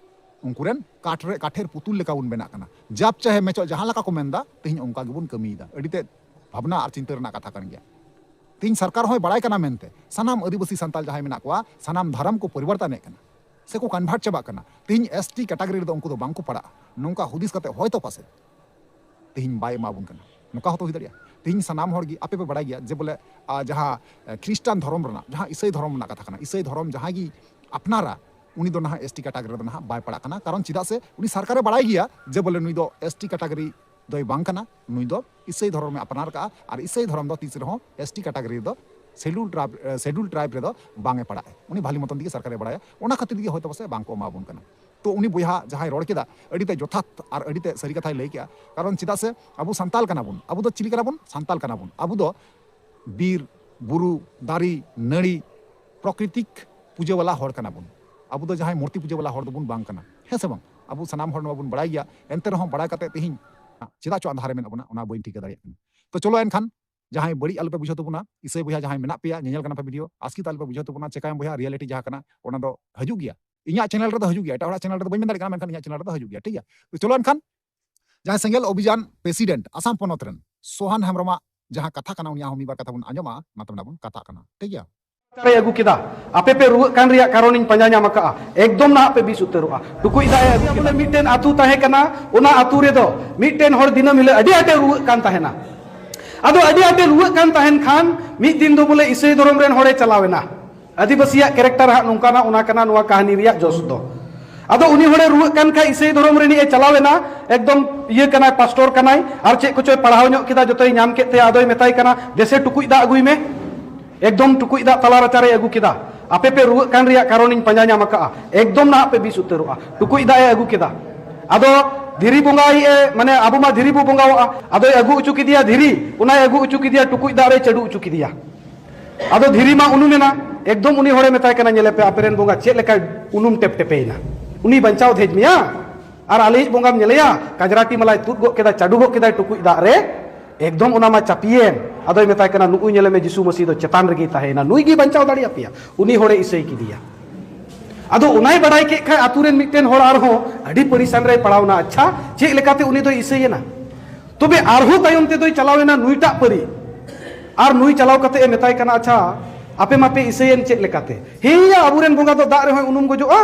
ᱩᱱᱠᱩ ᱨᱮᱱ ᱠᱟᱴ ᱨᱮ, ᱠᱟᱴᱷᱮᱨ ᱯᱩᱛᱩᱞ ᱞᱮᱠᱟ ᱵᱚᱱ ᱵᱮᱱᱟᱜ ᱠᱟᱱᱟ᱾ ᱡᱟᱵ ᱪᱟᱦᱮ ᱢᱮᱪᱚᱜ ᱡᱟᱦᱟᱸ ᱞᱮᱠᱟ ᱠᱚ ᱢᱮᱱᱫᱟ, ᱛᱤᱦᱤᱧ ᱚᱱᱠᱟ ᱜᱮᱵᱚᱱ ᱠᱟᱹᱢᱤᱭᱮᱫᱟ᱾ ᱟᱹᱰᱤ ᱛᱮᱫ ᱵᱷᱟᱵᱽᱱᱟ ᱟᱨ ᱪᱤᱱᱛᱟᱹ ᱨᱮᱱᱟᱜ ᱠᱟᱛᱷᱟ ᱠᱟᱱ ᱜᱮᱭᱟ᱾ ᱛᱮᱦᱮᱧ ᱥᱚᱨᱠᱟᱨ ᱦᱚᱸᱭ ᱵᱟᱲᱟᱭ ᱠᱟᱱᱟ ᱢᱮᱱᱛᱮ ᱥᱟᱱᱟᱢ ᱟᱹᱫᱤᱵᱟᱹᱥᱤ ᱥᱟᱱᱛᱟᱲ ᱡᱟᱦᱟᱸᱭ ᱢᱮᱱᱟᱜ ᱠᱚᱣᱟ, ᱥᱟᱱᱟᱢ ᱫᱷᱚᱨᱚᱢ ᱠᱚ ᱯᱚᱨᱤᱵᱚᱨᱛᱚᱱᱮᱫ ᱠᱟᱱᱟ, ᱥᱮᱠᱚ ᱠᱚᱱᱵᱷᱟᱨᱴ ᱪᱟᱵᱟᱜ ᱠᱟᱱᱟ᱾ ᱛᱮᱦᱮᱧ ᱮᱥ ᱴᱤ ᱠᱮᱴᱟᱜᱚᱨᱤ ᱨᱮᱫᱚ ᱩᱱᱠᱩ ᱫᱚ ᱵᱟᱝᱠᱚ ᱯᱟᱲᱟᱜᱼᱟ, ᱱᱚᱝᱠᱟ ᱦᱩᱫᱤᱥ ᱠᱟᱛᱮ ᱦᱚᱭᱛᱳ ᱯᱟᱥᱮᱡ ᱛᱮᱦᱮᱧ ᱵᱟᱭ ᱮᱢᱟ ᱵᱚᱱ ᱠᱟᱱᱟ᱾ ᱱᱚᱝᱠᱟ ᱦᱚᱸᱛᱚ ᱦᱩᱭ ᱫᱟᱲᱮᱭᱟᱜᱼᱟ᱾ ᱛᱮᱦᱮᱧ ᱥᱟᱱᱟᱢ ᱦᱚᱲ ᱜᱮ, ᱟᱯᱮ ᱯᱮ ᱵᱟᱲᱟᱭ ᱜᱮᱭᱟ ᱡᱮ ᱵᱚᱞᱮ, ᱟ, ᱡᱟᱦᱟᱸ, ᱮ, ᱠᱷᱨᱤᱥᱴᱟᱱ ᱫᱷᱚᱨᱚᱢ ᱨᱮᱱᱟᱜ, ᱡᱟᱦᱟᱸ ᱤᱥᱟᱹᱭ ᱫᱷᱚᱨᱚᱢ ᱨᱮᱱᱟᱜ ᱠᱟᱛᱷᱟ ᱠᱟᱱᱟ, ᱤᱥᱟᱹᱭ ᱫᱷᱚᱨᱚᱢ ᱡᱟᱦᱟᱸᱭ ᱜᱮ ᱟᱯᱱᱟᱨᱟ, ᱩᱱᱤ ᱫᱚ ᱱᱟᱦᱟᱜ ᱮᱥ ᱴᱤ ᱠᱮᱴᱟᱜᱚᱨᱤ ᱨᱮᱫᱚ ᱱᱟᱦᱟᱜ ᱵᱟᱭ ᱯᱟᱲᱟᱜ ᱠᱟᱱᱟ᱾ ᱠᱟᱨᱚᱱ ᱪᱮᱫᱟᱜ ᱥᱮ ᱩᱱᱤ ᱥᱚᱨᱠᱟᱨᱮ ᱵᱟᱲᱟᱭ ᱜᱮᱭᱟ ᱡᱮ ᱵᱚᱞᱮ ᱱᱩᱭ ᱫᱚ ᱮᱥ ᱴᱤ ᱠᱮᱴᱟᱜᱚᱨᱤ ᱫᱚᱭ ᱵᱟᱝ ᱠᱟᱱᱟ, ᱱᱩᱭ ᱫᱚ ᱤᱥᱟᱹᱭ ᱫᱷᱚᱨᱚᱢᱮ ᱟᱯᱱᱟᱨ ᱠᱟᱜᱼᱟ, ᱟᱨ ᱤᱥᱟᱹᱭ ᱫᱷᱚᱨᱚᱢ ᱫᱚ ᱛᱤᱥ ᱨᱮᱦᱚᱸ ᱮᱥ ᱴᱤ ᱠᱮᱴᱟᱜᱚᱨᱤ ᱨᱮᱫᱚ, ᱥᱮᱰᱩᱞ ᱴᱨᱟᱭᱤᱵᱽ, ᱮ, ᱥᱮᱰᱩᱞ ᱴᱨᱟᱭᱤᱵᱽ ᱨᱮᱫᱚ ᱵᱟᱝ ᱮ ᱯᱟᱲᱟᱜᱼᱟ᱾ ᱩᱱᱤ ᱵᱷᱟᱞᱤ ᱢᱚᱛᱚᱱ ᱛᱮᱜᱮ ᱥᱚᱨᱠᱟᱨᱮ ᱵᱟᱲᱟᱭᱟ, ᱚᱱᱟ ᱠᱷᱟᱹᱛᱤᱨ ᱛᱮᱜᱮ ᱦᱚᱭᱛᱳ ᱯᱟᱥᱮᱡ ᱵᱟᱝ ᱠᱚ ᱮᱢᱟ ᱵᱚᱱ ᱠᱟᱱᱟ᱾ ᱛᱚ ᱩᱱᱤ ᱵᱚᱭᱦᱟ ᱡᱟᱦᱟᱸᱭ ᱨᱚᱲ ᱠᱮᱫᱟ, ᱟᱹᱰᱤ ᱛᱮ ᱡᱚᱛᱷᱟᱛ ᱟᱨ ᱟᱹᱰᱤ ᱛᱮ ᱥᱟᱹᱨᱤ ᱠᱟᱛᱷᱟᱭ ᱞᱟᱹᱭ ᱠᱮᱜᱼᱟ᱾ ᱠᱟᱨᱚᱱ ᱪᱮᱫᱟᱜ ᱥᱮ ᱟᱵᱚ ᱥᱟᱱᱛᱟᱞ ᱠᱟᱱᱟ ᱵᱚᱱ, ᱟᱵᱚ ᱫᱚ ᱪᱤᱞᱤ ᱠᱟᱱᱟ ᱵᱚᱱ? ᱥᱟᱱᱛᱟᱞ ᱠᱟᱱᱟ ᱵᱚᱱ᱾ ᱟᱵᱚ ᱫᱚ ᱵᱤᱨ, ᱵᱩᱨᱩ, ᱫᱟᱨᱮ, ᱯᱨᱚᱠᱨᱤᱛᱤᱠ ᱯᱩᱡᱟᱹ ᱵᱟᱞᱟ ᱦᱚᱲ ᱠᱟᱱᱟ ᱵᱚᱱ᱾ ᱟᱵᱚ ᱫᱚ ᱡᱟᱦᱟᱸᱭ ᱢᱩᱨᱛᱤ ᱯᱩᱡᱟᱹ ᱵᱟᱞᱟ ᱦᱚᱲ ᱫᱚᱵᱚᱱ ᱵᱟᱝ ᱠᱟᱱᱟ, ᱦᱮᱸ ᱥᱮ ᱵᱟᱝ? ᱟᱵᱚ ᱥᱟᱱᱟᱢ ᱦᱚᱲ ᱱᱚᱣᱟ ᱵᱚᱱ ᱵᱟᱲᱟᱭ ᱜᱮᱭᱟ, ᱮᱱᱛᱮ ᱨᱮᱦᱚᱸ ᱵᱟᱲᱟᱭ ᱠᱟᱛᱮ ᱛᱮᱦᱮᱧ ᱪᱮᱫᱟᱜ ᱪᱚ ᱟᱸᱫᱷᱟ ᱨᱮ ᱢᱮᱱᱟᱜ ᱵᱚᱱᱟ, ᱚᱱᱟ ᱵᱟᱹᱧ ᱴᱷᱤᱠᱟᱹ ᱫᱟᱲᱮᱭᱟᱜ ᱠᱟᱱᱟ᱾ ᱛᱚ ᱪᱚᱞᱚ ᱮᱱᱠᱷᱟᱱ, ᱡᱟᱦᱟᱸᱭ ᱵᱟᱹᱲᱤᱡ ᱟᱞᱚᱯᱮ ᱵᱩᱡᱷᱟᱹᱣ ᱛᱟᱵᱚᱱᱟ, ᱤᱥᱟᱹᱭ ᱵᱚᱭᱦᱟ ᱡᱟᱦᱟᱸᱭ ᱢᱮᱱᱟᱜ ᱯᱮᱭᱟ, ᱧᱮᱧᱮᱞ ᱠᱟᱱᱟ ᱯᱮ ᱵᱷᱤᱰᱤᱭᱳ, ᱟᱥᱠᱤᱛ ᱟᱞᱚᱯᱮ ᱵᱩᱡᱷᱟᱹᱣ ᱛᱟᱵᱚᱱᱟ᱾ ᱪᱮᱠᱟᱭᱟᱢ ᱵᱚᱭᱦᱟ, ᱨᱤᱭᱟᱞᱤᱴᱤ ᱡᱟᱦᱟᱸ ᱠᱟᱱᱟ ᱚᱱᱟ ᱫᱚ ᱦᱤᱡᱩᱜ ᱜᱮᱭᱟ᱾ ᱤᱧᱟᱹᱜ ᱪᱮᱱᱮᱞ ᱨᱮᱫᱚ ᱦᱤᱡᱩᱜ ᱜᱮᱭᱟ, ᱮᱴᱟᱜ ᱦᱚᱲᱟᱜ ᱪᱮᱱᱮᱞ ᱨᱮᱫᱚ ᱵᱟᱹᱧ ᱢᱮᱱ ᱫᱟᱲᱮᱭᱟᱜ ᱠᱟᱱᱟ, ᱢᱮᱱᱠᱷᱟᱱ ᱤᱧᱟᱹᱜ ᱪᱮᱱᱮᱞ ᱨᱮᱫᱚ ᱦᱤᱡᱩᱜ ᱜᱮᱭᱟ, ᱴᱷᱤᱠ ᱜᱮᱭᱟ? ᱛᱚ ᱪᱚᱞᱚ ᱮᱱᱠᱷᱟᱱ, ᱡᱟᱦᱟᱸᱭ ᱥᱮᱸᱜᱮᱞ ᱚᱵᱷᱤᱡᱟᱱ ᱯᱨᱮᱥᱤᱰᱮᱱᱴ ᱟᱥᱟᱢ ᱯᱚᱱᱚᱛ ᱨᱮᱱ ᱥᱳᱦᱟᱱ ᱦᱮᱢᱵᱨᱚᱢᱟᱜ ᱡᱟᱦᱟᱸ ᱠᱟᱛᱷᱟ ᱠᱟᱱᱟ, ᱩᱱᱤᱭᱟᱜ ᱦᱚᱸ ᱢᱤᱫ ᱵᱟᱨ ᱠᱟᱛᱷᱟ ᱵᱚᱱ ᱟᱸᱡᱚᱢᱟ᱾ ᱢᱟ ᱛᱚᱵᱮ ᱱᱟᱜ ᱵᱚᱱ ᱠᱟᱛᱷᱟᱜ ᱠᱟᱱᱟ, ᱴᱷᱤᱠ ᱜᱮᱭᱟ? ᱨᱮ ᱟᱹᱜᱩ ᱠᱮᱫᱟ᱾ ᱟᱯᱮ ᱯᱮ ᱨᱩᱣᱟᱹᱜ ᱠᱟᱱ ᱨᱮᱭᱟᱜ ᱠᱟᱨᱚᱱᱤᱧ ᱯᱟᱸᱡᱟ ᱧᱟᱢ ᱟᱠᱟᱫᱼᱟ᱾ ᱮᱠᱫᱚᱢ ᱱᱟᱦᱟᱜ ᱯᱮ ᱵᱤᱥ ᱩᱛᱟᱹᱨᱚᱜᱼᱟ᱾ ᱴᱩᱠᱩᱡ ᱫᱟᱜ ᱮ ᱟᱹᱜᱩ ᱠᱮᱫᱟ᱾ ᱵᱚᱞᱮ ᱢᱤᱫᱴᱮᱱ ᱟᱹᱛᱩ ᱛᱟᱦᱮᱸ ᱠᱟᱱᱟ, ᱚᱱᱟ ᱟᱹᱛᱩ ᱨᱮᱫᱚ ᱢᱤᱫᱴᱮᱱ ᱦᱚᱲ ᱫᱤᱱᱟᱹᱢ ᱦᱤᱞᱳᱜ ᱟᱹᱰᱤ ᱟᱸᱴᱮ ᱨᱩᱣᱟᱹᱜ ᱠᱟᱱ ᱛᱟᱦᱮᱱᱟ᱾ ᱟᱫᱚ ᱟᱹᱰᱤ ᱟᱸᱴᱮ ᱨᱩᱣᱟᱹᱜ ᱠᱟᱱ ᱛᱟᱦᱮᱱ ᱠᱷᱟᱱ ᱢᱤᱫ ᱫᱤᱱ ᱫᱚ ᱵᱚᱞᱮ ᱤᱥᱟᱹᱭ ᱫᱷᱚᱨᱚᱢ ᱨᱮᱱ ᱦᱚᱲᱮ ᱪᱟᱞᱟᱣ ᱮᱱᱟ᱾ ᱟᱹᱫᱤᱵᱟᱹᱥᱤᱭᱟᱜ ᱠᱮᱨᱮᱠᱴᱟᱨ ᱦᱟᱸᱜ ᱱᱚᱝᱠᱟᱱᱟ, ᱚᱱᱟ ᱠᱟᱱᱟ ᱱᱚᱣᱟ ᱠᱟᱹᱦᱱᱤ ᱨᱮᱭᱟᱜ ᱡᱚᱥ ᱫᱚ᱾ ᱟᱫᱚ ᱩᱱᱤ ᱦᱚᱲᱮ ᱨᱩᱣᱟᱹᱜ ᱠᱟᱱ ᱠᱷᱟᱡ ᱤᱥᱟᱹᱭ ᱫᱷᱚᱨᱚᱢ ᱨᱤᱱᱤᱡ ᱮ ᱪᱟᱞᱟᱣ ᱮᱱᱟ, ᱮᱠᱫᱚᱢ ᱤᱭᱟᱹ ᱠᱟᱱᱟᱭ, ᱯᱟᱥᱴᱚᱨ ᱠᱟᱱᱟᱭ, ᱟᱨ ᱪᱮᱫ ᱠᱚᱪᱚᱭ ᱯᱟᱲᱦᱟᱣ ᱧᱚᱜ ᱠᱮᱫᱟ, ᱡᱚᱛᱚᱭ ᱧᱟᱢ ᱠᱮᱫ ᱛᱮ ᱟᱫᱚᱭ ᱢᱮᱛᱟᱭ ᱠᱟᱱᱟ, "ᱫᱮᱥᱮ ᱴᱩᱠᱩᱡ ᱫᱟᱜ ᱟᱹᱜᱩᱭ ᱢᱮ᱾" ᱮᱠᱫᱚᱢ ᱴᱩᱠᱩᱡ ᱫᱟᱜ ᱛᱟᱞᱟ ᱨᱟᱪᱟᱨᱮᱭ ᱟᱹᱜᱩ ᱠᱮᱫᱟ᱾ "ᱟᱯᱮ ᱯᱮ ᱨᱩᱣᱟᱹᱜ ᱠᱟᱱ ᱨᱮᱭᱟᱜ ᱠᱟᱨᱚᱱᱤᱧ ᱯᱟᱸᱡᱟ ᱧᱟᱢ ᱟᱠᱟᱫᱼᱟ, ᱮᱠᱫᱚᱢ ᱱᱟᱦᱟᱜ ᱯᱮ ᱵᱤᱥ ᱩᱛᱟᱹᱨᱚᱜᱼᱟ᱾" ᱴᱩᱠᱩᱡ ᱫᱟᱜ ᱮ ᱟᱹᱜᱩ ᱠᱮᱫᱟ᱾ ᱟᱫᱚ ᱫᱷᱤᱨᱤ ᱵᱚᱸᱜᱟᱭ ᱮ, ᱢᱟᱱᱮ ᱟᱵᱚ ᱢᱟ ᱫᱷᱤᱨᱤ ᱵᱚ ᱵᱚᱸᱜᱟᱣᱟᱜᱼᱟ᱾ ᱟᱫᱚᱭ ᱟᱹᱜᱩ ᱦᱚᱪᱚ ᱠᱮᱫᱮᱭᱟ ᱫᱷᱤᱨᱤ, ᱚᱱᱟᱭ ᱟᱹᱜᱩ ᱦᱚᱪᱚ ᱠᱮᱫᱮᱭᱟ, ᱴᱩᱠᱩᱡ ᱫᱟᱜ ᱨᱮᱭ ᱪᱟᱰᱚ ᱦᱚᱪᱚ ᱠᱮᱫᱮᱭᱟ᱾ ᱟᱫᱚ ᱫᱷᱤᱨᱤ ᱢᱟ ᱩᱱᱩᱢ ᱮᱱᱟ᱾ ᱮᱠᱫᱚᱢ ᱩᱱᱤ ᱦᱚᱲᱮ ᱢᱮᱛᱟᱭ ᱠᱟᱱᱟ, "ᱧᱮᱞᱮ ᱯᱮ, ᱟᱯᱮ ᱨᱮᱱ ᱵᱚᱸᱜᱟ ᱪᱮᱫ ᱞᱮᱠᱟᱭ ᱩᱱᱩᱢ ᱴᱮᱯ ᱴᱮᱯᱮᱭᱮᱱᱟ᱾ ᱩᱱᱤ ᱵᱟᱧᱪᱟᱣ ᱫᱷᱮᱡ ᱢᱮᱭᱟ, ᱟᱨ ᱟᱞᱮᱭᱤᱡ ᱵᱚᱸᱜᱟᱢ ᱧᱮᱞᱮᱭᱟ, ᱠᱟᱡᱽᱨᱟᱴᱤ ᱢᱟᱞᱟᱭ ᱛᱩᱫ ᱜᱚᱫ ᱠᱮᱫᱟ, ᱪᱟᱰᱚ ᱜᱚᱫ ᱠᱮᱫᱟᱭ ᱴᱩᱠᱩᱡ ᱫᱟᱜ ᱨᱮ, ᱮᱠᱫᱚᱢ ᱚᱱᱟ ᱢᱟ ᱪᱟᱯᱤᱭᱮᱱ᱾" ᱟᱫᱚᱭ ᱢᱮᱛᱟᱭ ᱠᱟᱱᱟ, "ᱱᱩᱜᱼᱩᱭ ᱧᱮᱞᱮ ᱢᱮ, ᱡᱤᱥᱩ ᱢᱟᱹᱥᱤ ᱫᱚ ᱪᱮᱛᱟᱱ ᱨᱮᱜᱮᱭ ᱛᱟᱦᱮᱸᱭᱮᱱᱟ, ᱱᱩᱭ ᱜᱮᱭ ᱵᱟᱧᱪᱟᱣ ᱫᱟᱲᱮᱭᱟᱯᱮᱭᱟ᱾" ᱩᱱᱤ ᱦᱚᱲᱮ ᱤᱥᱟᱹᱭ ᱠᱮᱫᱮᱭᱟ᱾ ᱟᱫᱚ ᱚᱱᱟᱭ ᱵᱟᱰᱟᱭ ᱠᱮᱫ ᱠᱷᱟᱡ, ᱟᱛᱩ ᱨᱮᱱ ᱢᱤᱫᱴᱮᱱ ᱦᱚᱲ ᱟᱨᱦᱚᱸ ᱟᱹᱰᱤ ᱯᱟᱹᱨᱤᱥᱟᱱ ᱨᱮᱭ ᱯᱟᱲᱟᱣᱱᱟ, "ᱟᱪᱪᱷᱟ, ᱪᱮᱫ ᱞᱮᱠᱟᱛᱮ ᱩᱱᱤ ᱫᱚᱭ ᱤᱥᱟᱹᱭᱮᱱᱟ?" ᱛᱚᱵᱮ ᱟᱨᱦᱚᱸ ᱛᱟᱭᱚᱢ ᱛᱮᱫᱚᱭ ᱪᱟᱞᱟᱣ ᱮᱱᱟ ᱱᱩᱭᱴᱟᱜ ᱯᱟᱹᱨᱤ᱾ ᱟᱨ ᱱᱩᱭ ᱪᱟᱞᱟᱣ ᱠᱟᱛᱮ ᱮ ᱢᱮᱛᱟᱭ ᱠᱟᱱᱟ, "ᱟᱪᱪᱷᱟ, ᱟᱯᱮ ᱢᱟᱯᱮ ᱤᱥᱟᱹᱭᱮᱱ ᱪᱮᱫ ᱞᱮᱠᱟᱛᱮ? ᱦᱮᱸᱭᱟ, ᱟᱵᱚᱨᱮᱱ ᱵᱚᱸᱜᱟ ᱫᱚ ᱫᱟᱜ ᱨᱮᱦᱚᱸᱭ ᱩᱱᱩᱢ ᱜᱚᱡᱚᱜᱼᱟ,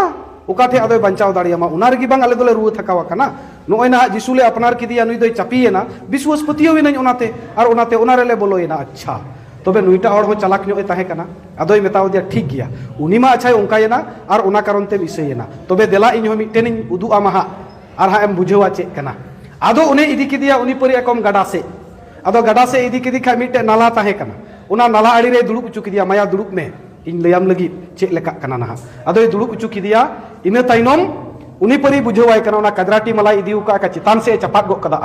ᱚᱠᱟ ᱴᱷᱮᱡ ᱟᱫᱚᱭ ᱵᱟᱧᱪᱟᱣ ᱫᱟᱲᱮᱭᱟᱢᱟ? ᱚᱱᱟ ᱨᱮᱜᱮ ᱵᱟᱝ ᱟᱞᱮ ᱫᱚᱞᱮ ᱨᱩᱣᱟᱹ ᱛᱷᱟᱠᱟᱣ ᱟᱠᱟᱱᱟ᱾ ᱱᱚᱜᱼᱚᱭ ᱱᱟᱦᱟᱜ ᱡᱤᱥᱩ ᱞᱮ ᱟᱯᱱᱟᱨ ᱠᱮᱫᱮᱭᱟ, ᱱᱩᱭ ᱫᱚᱭ ᱪᱟᱹᱯᱤᱭᱮᱱᱟ, ᱵᱤᱥᱣᱟᱹᱥ ᱯᱟᱹᱛᱭᱟᱹᱣ ᱮᱱᱟᱹᱧ ᱚᱱᱟᱛᱮ, ᱟᱨ ᱚᱱᱟᱛᱮ ᱚᱱᱟ ᱨᱮᱞᱮ ᱵᱚᱞᱚᱭᱮᱱᱟ᱾" ᱟᱪᱪᱷᱟ, ᱛᱚᱵᱮ ᱱᱩᱭᱴᱟᱜ ᱦᱚᱲ ᱦᱚᱸ ᱪᱟᱞᱟᱠ ᱧᱚᱜ ᱮ ᱛᱟᱦᱮᱸ ᱠᱟᱱᱟ, ᱟᱫᱚᱭ ᱢᱮᱛᱟᱣ ᱫᱮᱭᱟ, "ᱴᱷᱤᱠ ᱜᱮᱭᱟ, ᱩᱱᱤ ᱢᱟ ᱟᱪᱪᱷᱟᱭ ᱚᱱᱠᱟᱭᱮᱱᱟ, ᱟᱨ ᱚᱱᱟ ᱠᱟᱨᱚᱱ ᱛᱮᱢ ᱤᱥᱟᱹᱭᱮᱱᱟ, ᱛᱚᱵᱮ ᱫᱮᱞᱟ ᱤᱧ ᱦᱚᱸ ᱢᱤᱫᱴᱮᱱᱤᱧ ᱩᱫᱩᱜ ᱟᱢᱟ ᱦᱟᱸᱜ, ᱟᱨ ᱦᱟᱸᱜ ᱮᱢ ᱵᱩᱡᱷᱟᱹᱣᱟ ᱪᱮᱫ ᱠᱟᱱᱟ᱾" ᱟᱫᱚ ᱩᱱᱤ ᱤᱫᱤ ᱠᱮᱫᱮᱭᱟ ᱩᱱᱤ ᱯᱟᱹᱨᱤ ᱮᱠᱚᱢ ᱜᱟᱰᱟ ᱥᱮᱫ᱾ ᱟᱫᱚ ᱜᱟᱰᱟ ᱥᱮᱫ ᱤᱫᱤ ᱠᱮᱫᱮ ᱠᱷᱟᱡ ᱢᱤᱫᱴᱮᱡ ᱱᱟᱞᱟ ᱛᱟᱦᱮᱸ ᱠᱟᱱᱟ, ᱚᱱᱟ ᱱᱟᱞᱟ ᱟᱲᱮ ᱨᱮᱭ ᱫᱩᱲᱩᱵ ᱦᱚᱪᱚ ᱠᱮᱫᱮᱭᱟ, "ᱢᱟᱭᱟ, ᱫᱩᱲᱩᱵ ᱢᱮ, ᱤᱧ ᱞᱟᱹᱭᱟᱢ ᱞᱟᱹᱜᱤᱫ ᱪᱮᱫ ᱞᱮᱠᱟᱜ ᱠᱟᱱᱟ ᱱᱟᱦᱟᱜ᱾" ᱟᱫᱚᱭ ᱫᱩᱲᱩᱵ ᱦᱚᱪᱚ ᱠᱮᱫᱮᱭᱟ᱾ ᱤᱱᱟᱹ ᱛᱟᱭᱱᱚᱢ ᱩᱱᱤ ᱯᱟᱹᱨᱤ ᱵᱩᱡᱷᱟᱹᱣᱟᱭ ᱠᱟᱱᱟ, ᱚᱱᱟ ᱠᱟᱡᱽᱨᱟᱴᱤ ᱢᱟᱞᱟᱭ ᱤᱫᱤ ᱟᱠᱟᱫ ᱠᱷᱟᱡ ᱪᱮᱛᱟᱱ ᱥᱮᱫ ᱮ ᱪᱟᱯᱟᱫ ᱜᱚᱫ ᱠᱟᱫᱟ᱾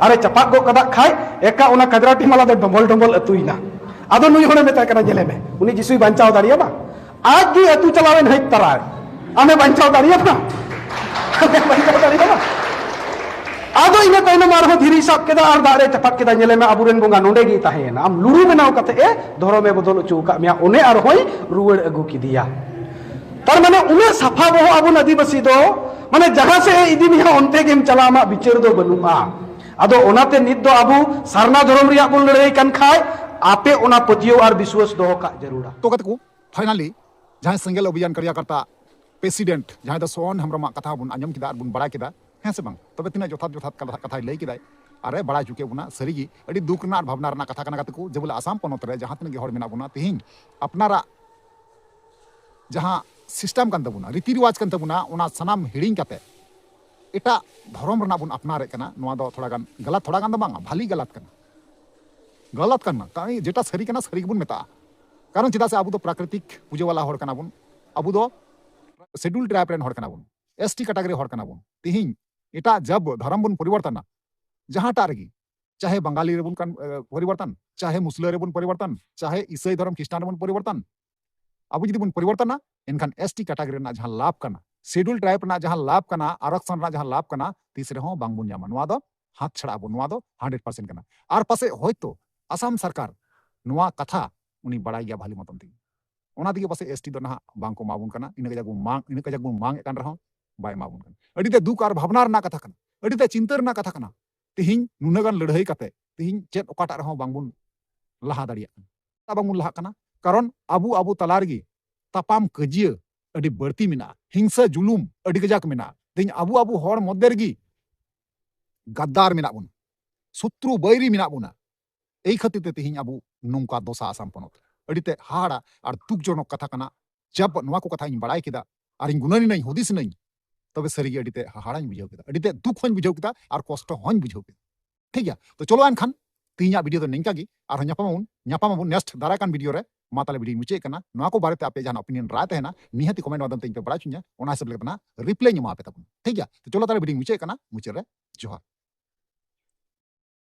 ᱟᱨ ᱮ ᱪᱟᱯᱟᱫ ᱜᱚᱫ ᱠᱟᱫᱟ ᱠᱷᱟᱡ ᱮᱠᱟ ᱚᱱᱟ ᱠᱟᱡᱽᱨᱟᱴᱤ ᱢᱟᱞᱟ ᱫᱚ ᱰᱚᱢᱵᱚᱞ ᱰᱚᱢᱵᱚᱞ ᱟᱹᱛᱩᱭᱮᱱᱟ᱾ ᱟᱫᱚ ᱱᱩᱭ ᱦᱚᱲᱮ ᱢᱮᱛᱟᱭ ᱠᱟᱱᱟ, "ᱧᱮᱞᱮ ᱢᱮ, ᱩᱱᱤ ᱡᱤᱥᱩᱭ ᱵᱟᱧᱪᱟᱣ ᱫᱟᱲᱮᱭᱟᱢᱟ?" ᱟᱡ ᱜᱮ ᱟᱹᱛᱩ ᱪᱟᱞᱟᱣᱮᱱ ᱦᱮᱡ ᱛᱟᱨᱟᱭ, ᱟᱢᱮ ᱵᱟᱧᱪᱟᱣ ᱫᱟᱲᱮᱭᱟᱢᱟ? ᱟᱢᱮ ᱵᱟᱧᱪᱟᱣ ᱫᱟᱲᱮᱭᱟᱢᱟ? ᱟᱫᱚ ᱤᱱᱟᱹ ᱛᱟᱭᱱᱚᱢ ᱟᱨᱦᱚᱸ ᱫᱷᱤᱨᱤᱭ ᱥᱟᱵ ᱠᱮᱫᱟ ᱟᱨ ᱫᱟᱜ ᱨᱮ ᱪᱟᱯᱟᱫ ᱠᱮᱫᱟ, "ᱧᱮᱞᱮ ᱢᱮ, ᱟᱵᱚᱨᱮᱱ ᱵᱚᱸᱜᱟ ᱱᱚᱰᱮ ᱜᱮᱭ ᱛᱟᱦᱮᱸᱭᱮᱱᱟ, ᱟᱢ ᱞᱩᱨᱩ ᱵᱮᱱᱟᱣ ᱠᱟᱛᱮ ᱮ ᱫᱷᱚᱨᱚᱢᱮ ᱵᱚᱫᱚᱞ ᱦᱚᱪᱚ ᱟᱠᱟᱫ ᱢᱮᱭᱟ", ᱚᱱᱮ ᱟᱨᱦᱚᱸᱭ ᱨᱩᱣᱟᱹᱲ ᱟᱹᱜᱩ ᱠᱮᱫᱮᱭᱟ᱾ ᱛᱟᱨ ᱢᱟᱱᱮ ᱩᱱᱟᱹᱜ ᱥᱟᱯᱷᱟ ᱵᱚᱦᱚᱜ ᱟᱵᱚᱱ ᱟᱹᱫᱤᱵᱟᱹᱥᱤ ᱫᱚ, ᱢᱟᱱᱮ ᱡᱟᱦᱟᱸ ᱥᱮᱫ ᱮ ᱤᱫᱤ ᱢᱮᱭᱟ ᱚᱱᱛᱮ ᱜᱮᱢ ᱪᱟᱞᱟᱜᱼᱟ, ᱟᱢᱟᱜ ᱵᱤᱪᱟᱹᱨ ᱫᱚ ᱵᱟᱹᱱᱩᱜᱼᱟ᱾ ᱟᱫᱚ ᱚᱱᱟᱛᱮ ᱱᱤᱛ ᱫᱚ ᱟᱵᱚ ᱥᱟᱨᱱᱟ ᱫᱷᱚᱨᱚᱢ ᱨᱮᱭᱟᱜ ᱵᱚᱱ ᱞᱟᱹᱲᱦᱟᱹᱭ ᱠᱟᱱ ᱠᱷᱟᱡ ᱟᱯᱮ ᱚᱱᱟ ᱯᱟᱹᱛᱭᱟᱹᱣ ᱟᱨ ᱵᱤᱥᱣᱟᱹᱥ ᱫᱚᱦᱚ ᱠᱟᱜ ᱡᱟᱹᱨᱩᱲᱟ᱾ ᱛᱚ ᱜᱟᱛᱮ ᱠᱚ, finally ᱡᱟᱦᱟᱸᱭ ᱥᱮᱸᱜᱮᱞ ᱚᱵᱷᱤᱭᱟᱱ ᱠᱟᱨᱭᱟᱠᱟᱨᱛᱟ president ᱡᱟᱦᱟᱸᱭ ᱫᱚ ᱥᱚᱣᱚᱱ ᱦᱮᱢᱵᱨᱚᱢᱟᱜ ᱠᱟᱛᱷᱟ ᱵᱚᱱ ᱟᱸᱡᱚᱢ ᱠᱮᱫᱟ ᱟᱨ ᱵᱚᱱ ᱵᱟᱲᱟᱭ ᱠᱮᱫᱟ, ᱦᱮᱸ ᱥᱮ ᱵᱟᱝ? ᱛᱚᱵᱮ ᱛᱤᱱᱟᱹᱜ ᱡᱚᱛᱷᱟᱛ ᱡᱚᱛᱷᱟᱛ ᱠᱟᱛᱷᱟ, ᱠᱟᱛᱷᱟᱭ ᱞᱟᱹᱭ ᱠᱮᱫᱟᱭ ᱟᱨᱮ ᱵᱟᱲᱟᱭ ᱦᱚᱪᱚ ᱠᱮᱫ ᱵᱚᱱᱟ᱾ ᱥᱟᱹᱨᱤᱜᱮ ᱟᱹᱰᱤ ᱫᱩᱠ ᱨᱮᱱᱟᱜ ᱟᱨ ᱵᱷᱟᱵᱽᱱᱟ ᱨᱮᱱᱟᱜ ᱠᱟᱛᱷᱟ ᱠᱟᱱᱟ ᱜᱟᱛᱮ ᱠᱚ, ᱡᱮ ᱵᱚᱞᱮ ᱟᱥᱟᱢ ᱯᱚᱱᱚᱛ ᱨᱮ ᱡᱟᱦᱟᱸ ᱛᱤᱱᱟᱹᱜ ᱜᱮ ᱦᱚᱲ ᱢᱮᱱᱟᱜ ᱵᱚᱱᱟ, ᱛᱮᱦᱮᱧ ᱟᱯᱱᱟᱨᱟᱜ ᱡᱟᱦᱟᱸ system ᱠᱟᱱ ᱛᱟᱵᱚᱱᱟ, ᱨᱤᱛᱤ ᱨᱮᱣᱟᱡᱽ ᱠᱟᱱ ᱛᱟᱵᱚᱱᱟ, ᱚᱱᱟ ᱥᱟᱱᱟᱢ ᱦᱤᱲᱤᱧ ᱠᱟᱛᱮ ᱮᱴᱟᱜ ᱫᱷᱚᱨᱚᱢ ᱨᱮᱱᱟᱜ ᱵᱚᱱ ᱟᱯᱱᱟᱨᱮᱫ ᱠᱟᱱᱟ᱾ ᱱᱚᱣᱟ ᱫᱚ ᱛᱷᱚᱲᱟ ᱜᱟᱱ ᱜᱟᱞᱟᱛ, ᱛᱷᱚᱲᱟ ᱜᱟᱱ ᱫᱚ ᱵᱟᱝᱟ, ᱵᱷᱟᱞᱤ ᱜᱟᱞᱟᱛ ᱠᱟᱱᱟ᱾ ᱜᱟᱞᱟᱛ ᱠᱟᱱᱟ, ᱠᱟᱨᱚᱱ ᱡᱮᱴᱟ ᱥᱟᱹᱨᱤ ᱠᱟᱱᱟ, ᱥᱟᱹᱨᱤ ᱜᱮᱵᱚᱱ ᱢᱮᱛᱟᱜᱼᱟ᱾ ᱠᱟᱨᱚᱱ ᱪᱮᱫᱟᱜ ᱥᱮ ᱟᱵᱚ ᱫᱚ ᱯᱨᱟᱠᱨᱤᱛᱤᱠ ᱯᱩᱡᱟᱹ ᱵᱟᱞᱟ ᱦᱚᱲ ᱠᱟᱱᱟ ᱵᱚᱱ, ᱟᱵᱚ ᱫᱚ schedule tribe ᱨᱮᱱ ᱦᱚᱲ ᱠᱟᱱᱟ ᱵᱚᱱ, S T category ᱦᱚᱲ ᱠᱟᱱᱟ ᱵᱚᱱ᱾ ᱛᱤᱦᱤᱧ ᱮᱴᱟᱜ ᱡᱟᱹᱛ ᱫᱷᱚᱨᱚᱢ ᱵᱚᱱ ᱯᱚᱨᱤᱵᱚᱨᱛᱚᱱᱟ, ᱡᱟᱦᱟᱸᱴᱟᱜ ᱨᱮᱜᱮ, ᱪᱟᱦᱮ ᱵᱟᱝᱜᱟᱞᱤ ᱨᱮᱵᱚᱱ ᱠᱟᱱ, ᱮ, ᱯᱚᱨᱤᱵᱚᱨᱛᱚᱱ, ᱪᱟᱦᱮ ᱢᱩᱥᱞᱟᱹ ᱨᱮᱵᱚᱱ ᱯᱚᱨᱤᱵᱚᱨᱛᱚᱱ, ᱪᱟᱦᱮ ᱤᱥᱟᱹᱭ ᱫᱷᱚᱨᱚᱢ ᱠᱷᱨᱤᱥᱴᱟᱱ ᱨᱮᱵᱚᱱ ᱯᱚᱨᱤᱵᱚᱨᱛᱚᱱ, ᱟᱵᱚ ᱡᱩᱫᱤ ᱵᱚᱱ ᱯᱚᱨᱤᱵᱚᱨᱛᱚᱱᱟ, ᱮᱱᱠᱷᱟᱱ S T category ᱨᱮᱱᱟᱜ ᱡᱟᱦᱟᱸ ᱞᱟᱵᱷ ᱠᱟᱱᱟ, schedule tribe ᱨᱮᱱᱟᱜ ᱡᱟᱦᱟᱸ ᱞᱟᱵᱷ ᱠᱟᱱᱟ, ᱟᱨᱚᱠᱥᱚᱱ ᱨᱮᱱᱟᱜ ᱡᱟᱦᱟᱸ ᱞᱟᱵᱷ ᱠᱟᱱᱟ, ᱛᱤᱥ ᱨᱮᱦᱚᱸ ᱵᱟᱝᱵᱚᱱ ᱧᱟᱢᱟ᱾ ᱱᱚᱣᱟ ᱫᱚ ᱦᱟᱛ ᱪᱷᱟᱲᱟ ᱟᱵᱚᱱ, ᱱᱚᱣᱟ ᱫᱚ hundred percent ᱠᱟᱱᱟ᱾ ᱟᱨ ᱯᱟᱥᱮᱡ ᱦᱚᱭᱛᱳ ᱟᱥᱟᱢ ᱥᱚᱨᱠᱟᱨ ᱱᱚᱣᱟ ᱠᱟᱛᱷᱟ ᱩᱱᱤ ᱵᱟᱲᱟᱭ ᱜᱮᱭᱟ ᱵᱷᱟᱞᱤ ᱢᱚᱛᱚᱱ ᱛᱮᱜᱮ, ᱚᱱᱟ ᱛᱮᱜᱮ ᱯᱟᱥᱮᱡ S T ᱫᱚ ᱱᱟᱦᱟᱜ ᱵᱟᱝ ᱠᱚ ᱮᱢᱟ ᱵᱚᱱ ᱠᱟᱱᱟ᱾ ᱤᱱᱟᱹᱜ ᱠᱟᱡᱟᱠ ᱵᱚᱱ ᱢᱟᱝ, ᱤᱱᱟᱹᱜ ᱠᱟᱡᱟᱠ ᱵᱚᱱ ᱢᱟᱝ ᱮᱫ ᱠᱟᱱ ᱨᱮᱦᱚᱸ ᱵᱟᱭ ᱮᱢᱟ ᱵᱚᱱ ᱠᱟᱱᱟ᱾ ᱟᱹᱰᱤ ᱛᱮ ᱫᱩᱠ ᱟᱨ ᱵᱷᱟᱵᱽᱱᱟ ᱨᱮᱱᱟᱜ ᱠᱟᱛᱷᱟ ᱠᱟᱱᱟ, ᱟᱹᱰᱤ ᱛᱮ ᱪᱤᱱᱛᱟᱹ ᱨᱮᱱᱟᱜ ᱠᱟᱛᱷᱟ ᱠᱟᱱᱟ᱾ ᱛᱤᱦᱤᱧ ᱱᱩᱱᱟᱹᱜ ᱜᱟᱱ ᱞᱟᱹᱲᱦᱟᱹᱭ ᱠᱟᱛᱮ ᱛᱤᱦᱤᱧ ᱪᱮᱫ ᱚᱠᱟᱴᱟᱜ ᱨᱮᱦᱚᱸ ᱵᱟᱝᱵᱚᱱ ᱞᱟᱦᱟ ᱫᱟᱲᱮᱭᱟᱜ ᱠᱟᱱᱟ᱾ ᱪᱮᱫᱟᱜ ᱵᱟᱝᱵᱚᱱ ᱞᱟᱦᱟᱜ ᱠᱟᱱᱟ? ᱠᱟᱨᱚᱱ ᱟᱵᱚ ᱟᱵᱚ ᱛᱟᱞᱟ ᱨᱮᱜᱮ ᱛᱟᱯᱟᱢ ᱠᱟᱹᱡᱤᱭᱟᱹ ᱟᱹᱰᱤ ᱵᱟᱹᱲᱛᱤ ᱢᱮᱱᱟᱜᱼᱟ, ᱦᱤᱝᱥᱟᱹ ᱡᱩᱞᱩᱢ ᱟᱹᱰᱤ ᱠᱟᱡᱟᱠ ᱢᱮᱱᱟᱜᱼᱟ᱾ ᱛᱮᱦᱮᱧ ᱟᱵᱚ ᱟᱵᱚ ᱦᱚᱲ ᱢᱚᱫᱽᱫᱷᱮ ᱨᱮᱜᱮ ᱜᱟᱫᱫᱟᱨ ᱢᱮᱱᱟᱜ ᱵᱚᱱᱟ, ᱥᱚᱛᱨᱩ ᱵᱟᱹᱭᱨᱤ ᱢᱮᱱᱟᱜ ᱵᱚᱱᱟ᱾ ᱮᱭ ᱠᱷᱟᱹᱛᱤᱨ ᱛᱮ ᱛᱮᱦᱮᱧ ᱟᱵᱚ ᱱᱚᱝᱠᱟ ᱫᱚᱥᱟ ᱟᱥᱟᱢ ᱯᱚᱱᱚᱛ ᱨᱮ᱾ ᱟᱹᱰᱤ ᱛᱮ ᱦᱟᱦᱟᱲᱟ ᱟᱨ ᱫᱩᱠᱡᱚᱱᱚᱠ ᱠᱟᱛᱷᱟ ᱠᱟᱱᱟ᱾ ᱡᱟᱵ ᱱᱚᱣᱟ ᱠᱚ ᱠᱟᱛᱷᱟ ᱤᱧ ᱵᱟᱲᱟᱭ ᱠᱮᱫᱟ ᱟᱨ ᱤᱧ ᱜᱩᱱᱟᱹᱱᱤᱱᱟᱹᱧ, ᱦᱩᱫᱤᱥ ᱤᱱᱟᱹᱧ, ᱛᱚᱵᱮ ᱥᱟᱹᱨᱤᱜᱮ ᱟᱹᱰᱤ ᱛᱮ ᱦᱟᱦᱟᱲᱟᱧ ᱵᱩᱡᱷᱟᱹᱣ ᱠᱮᱫᱟ, ᱟᱹᱰᱤ ᱛᱮ ᱫᱩᱠ ᱦᱚᱸᱧ ᱵᱩᱡᱷᱟᱹᱣ ᱠᱮᱫᱟ ᱟᱨ ᱠᱚᱥᱴᱚ ᱦᱚᱸᱧ ᱵᱩᱡᱷᱟᱹᱣ ᱠᱮᱫᱟ᱾ ᱴᱷᱤᱠ ᱜᱮᱭᱟ, ᱛᱚ ᱪᱚᱞᱚ ᱮᱱᱠᱷᱟᱱ ᱛᱮᱦᱮᱧᱟᱜ ᱵᱷᱤᱰᱤᱭᱳ ᱫᱚ ᱱᱤᱝᱠᱟ ᱜᱮ, ᱟᱨᱦᱚᱸ ᱧᱟᱯᱟᱢ ᱟᱵᱚᱱ, ᱧᱟᱯᱟᱢ ᱟᱵᱚᱱ ᱱᱮᱠᱥᱴ ᱫᱟᱨᱟᱭ ᱠᱟᱱ ᱵᱷᱤᱰᱤᱭᱳ ᱨᱮ᱾ ᱢᱟ ᱛᱟᱦᱞᱮ ᱵᱷᱤᱰᱤᱭᱳᱧ ᱢᱩᱪᱟᱹᱫ ᱠᱟᱱᱟ᱾ ᱱᱚᱣᱟ ᱠᱚ ᱵᱟᱨᱮᱛᱮ ᱟᱯᱮ ᱡᱟᱦᱟᱱᱟᱜ ᱚᱯᱤᱱᱤᱭᱚᱱ ᱨᱟᱭ ᱛᱟᱦᱮᱱᱟ, ᱱᱤᱦᱟᱹᱛᱤ ᱠᱚᱢᱮᱱᱴ ᱢᱟᱫᱽᱫᱷᱚᱢ ᱛᱮ ᱤᱧ ᱯᱮ ᱵᱟᱲᱟᱭ ᱦᱚᱪᱚᱧᱟ, ᱚᱱᱟ ᱦᱤᱥᱟᱹᱵ ᱞᱮᱠᱟᱛᱮ ᱱᱟᱜ ᱨᱤᱯᱞᱟᱭ ᱤᱧ ᱮᱢᱟ ᱯᱮ ᱛᱟᱵᱚᱱᱟ᱾ ᱴᱷᱤᱠ ᱜᱮᱭᱟ, ᱛᱚ ᱪᱚᱞᱚ ᱛᱟᱦᱞᱮ ᱵᱷᱤᱰᱤᱭᱳᱧ ᱢᱩᱪᱟᱹᱫ ᱠᱟᱱᱟ, ᱢᱩᱪᱟᱹᱫ ᱨᱮ ᱡᱚᱦᱟᱨ᱾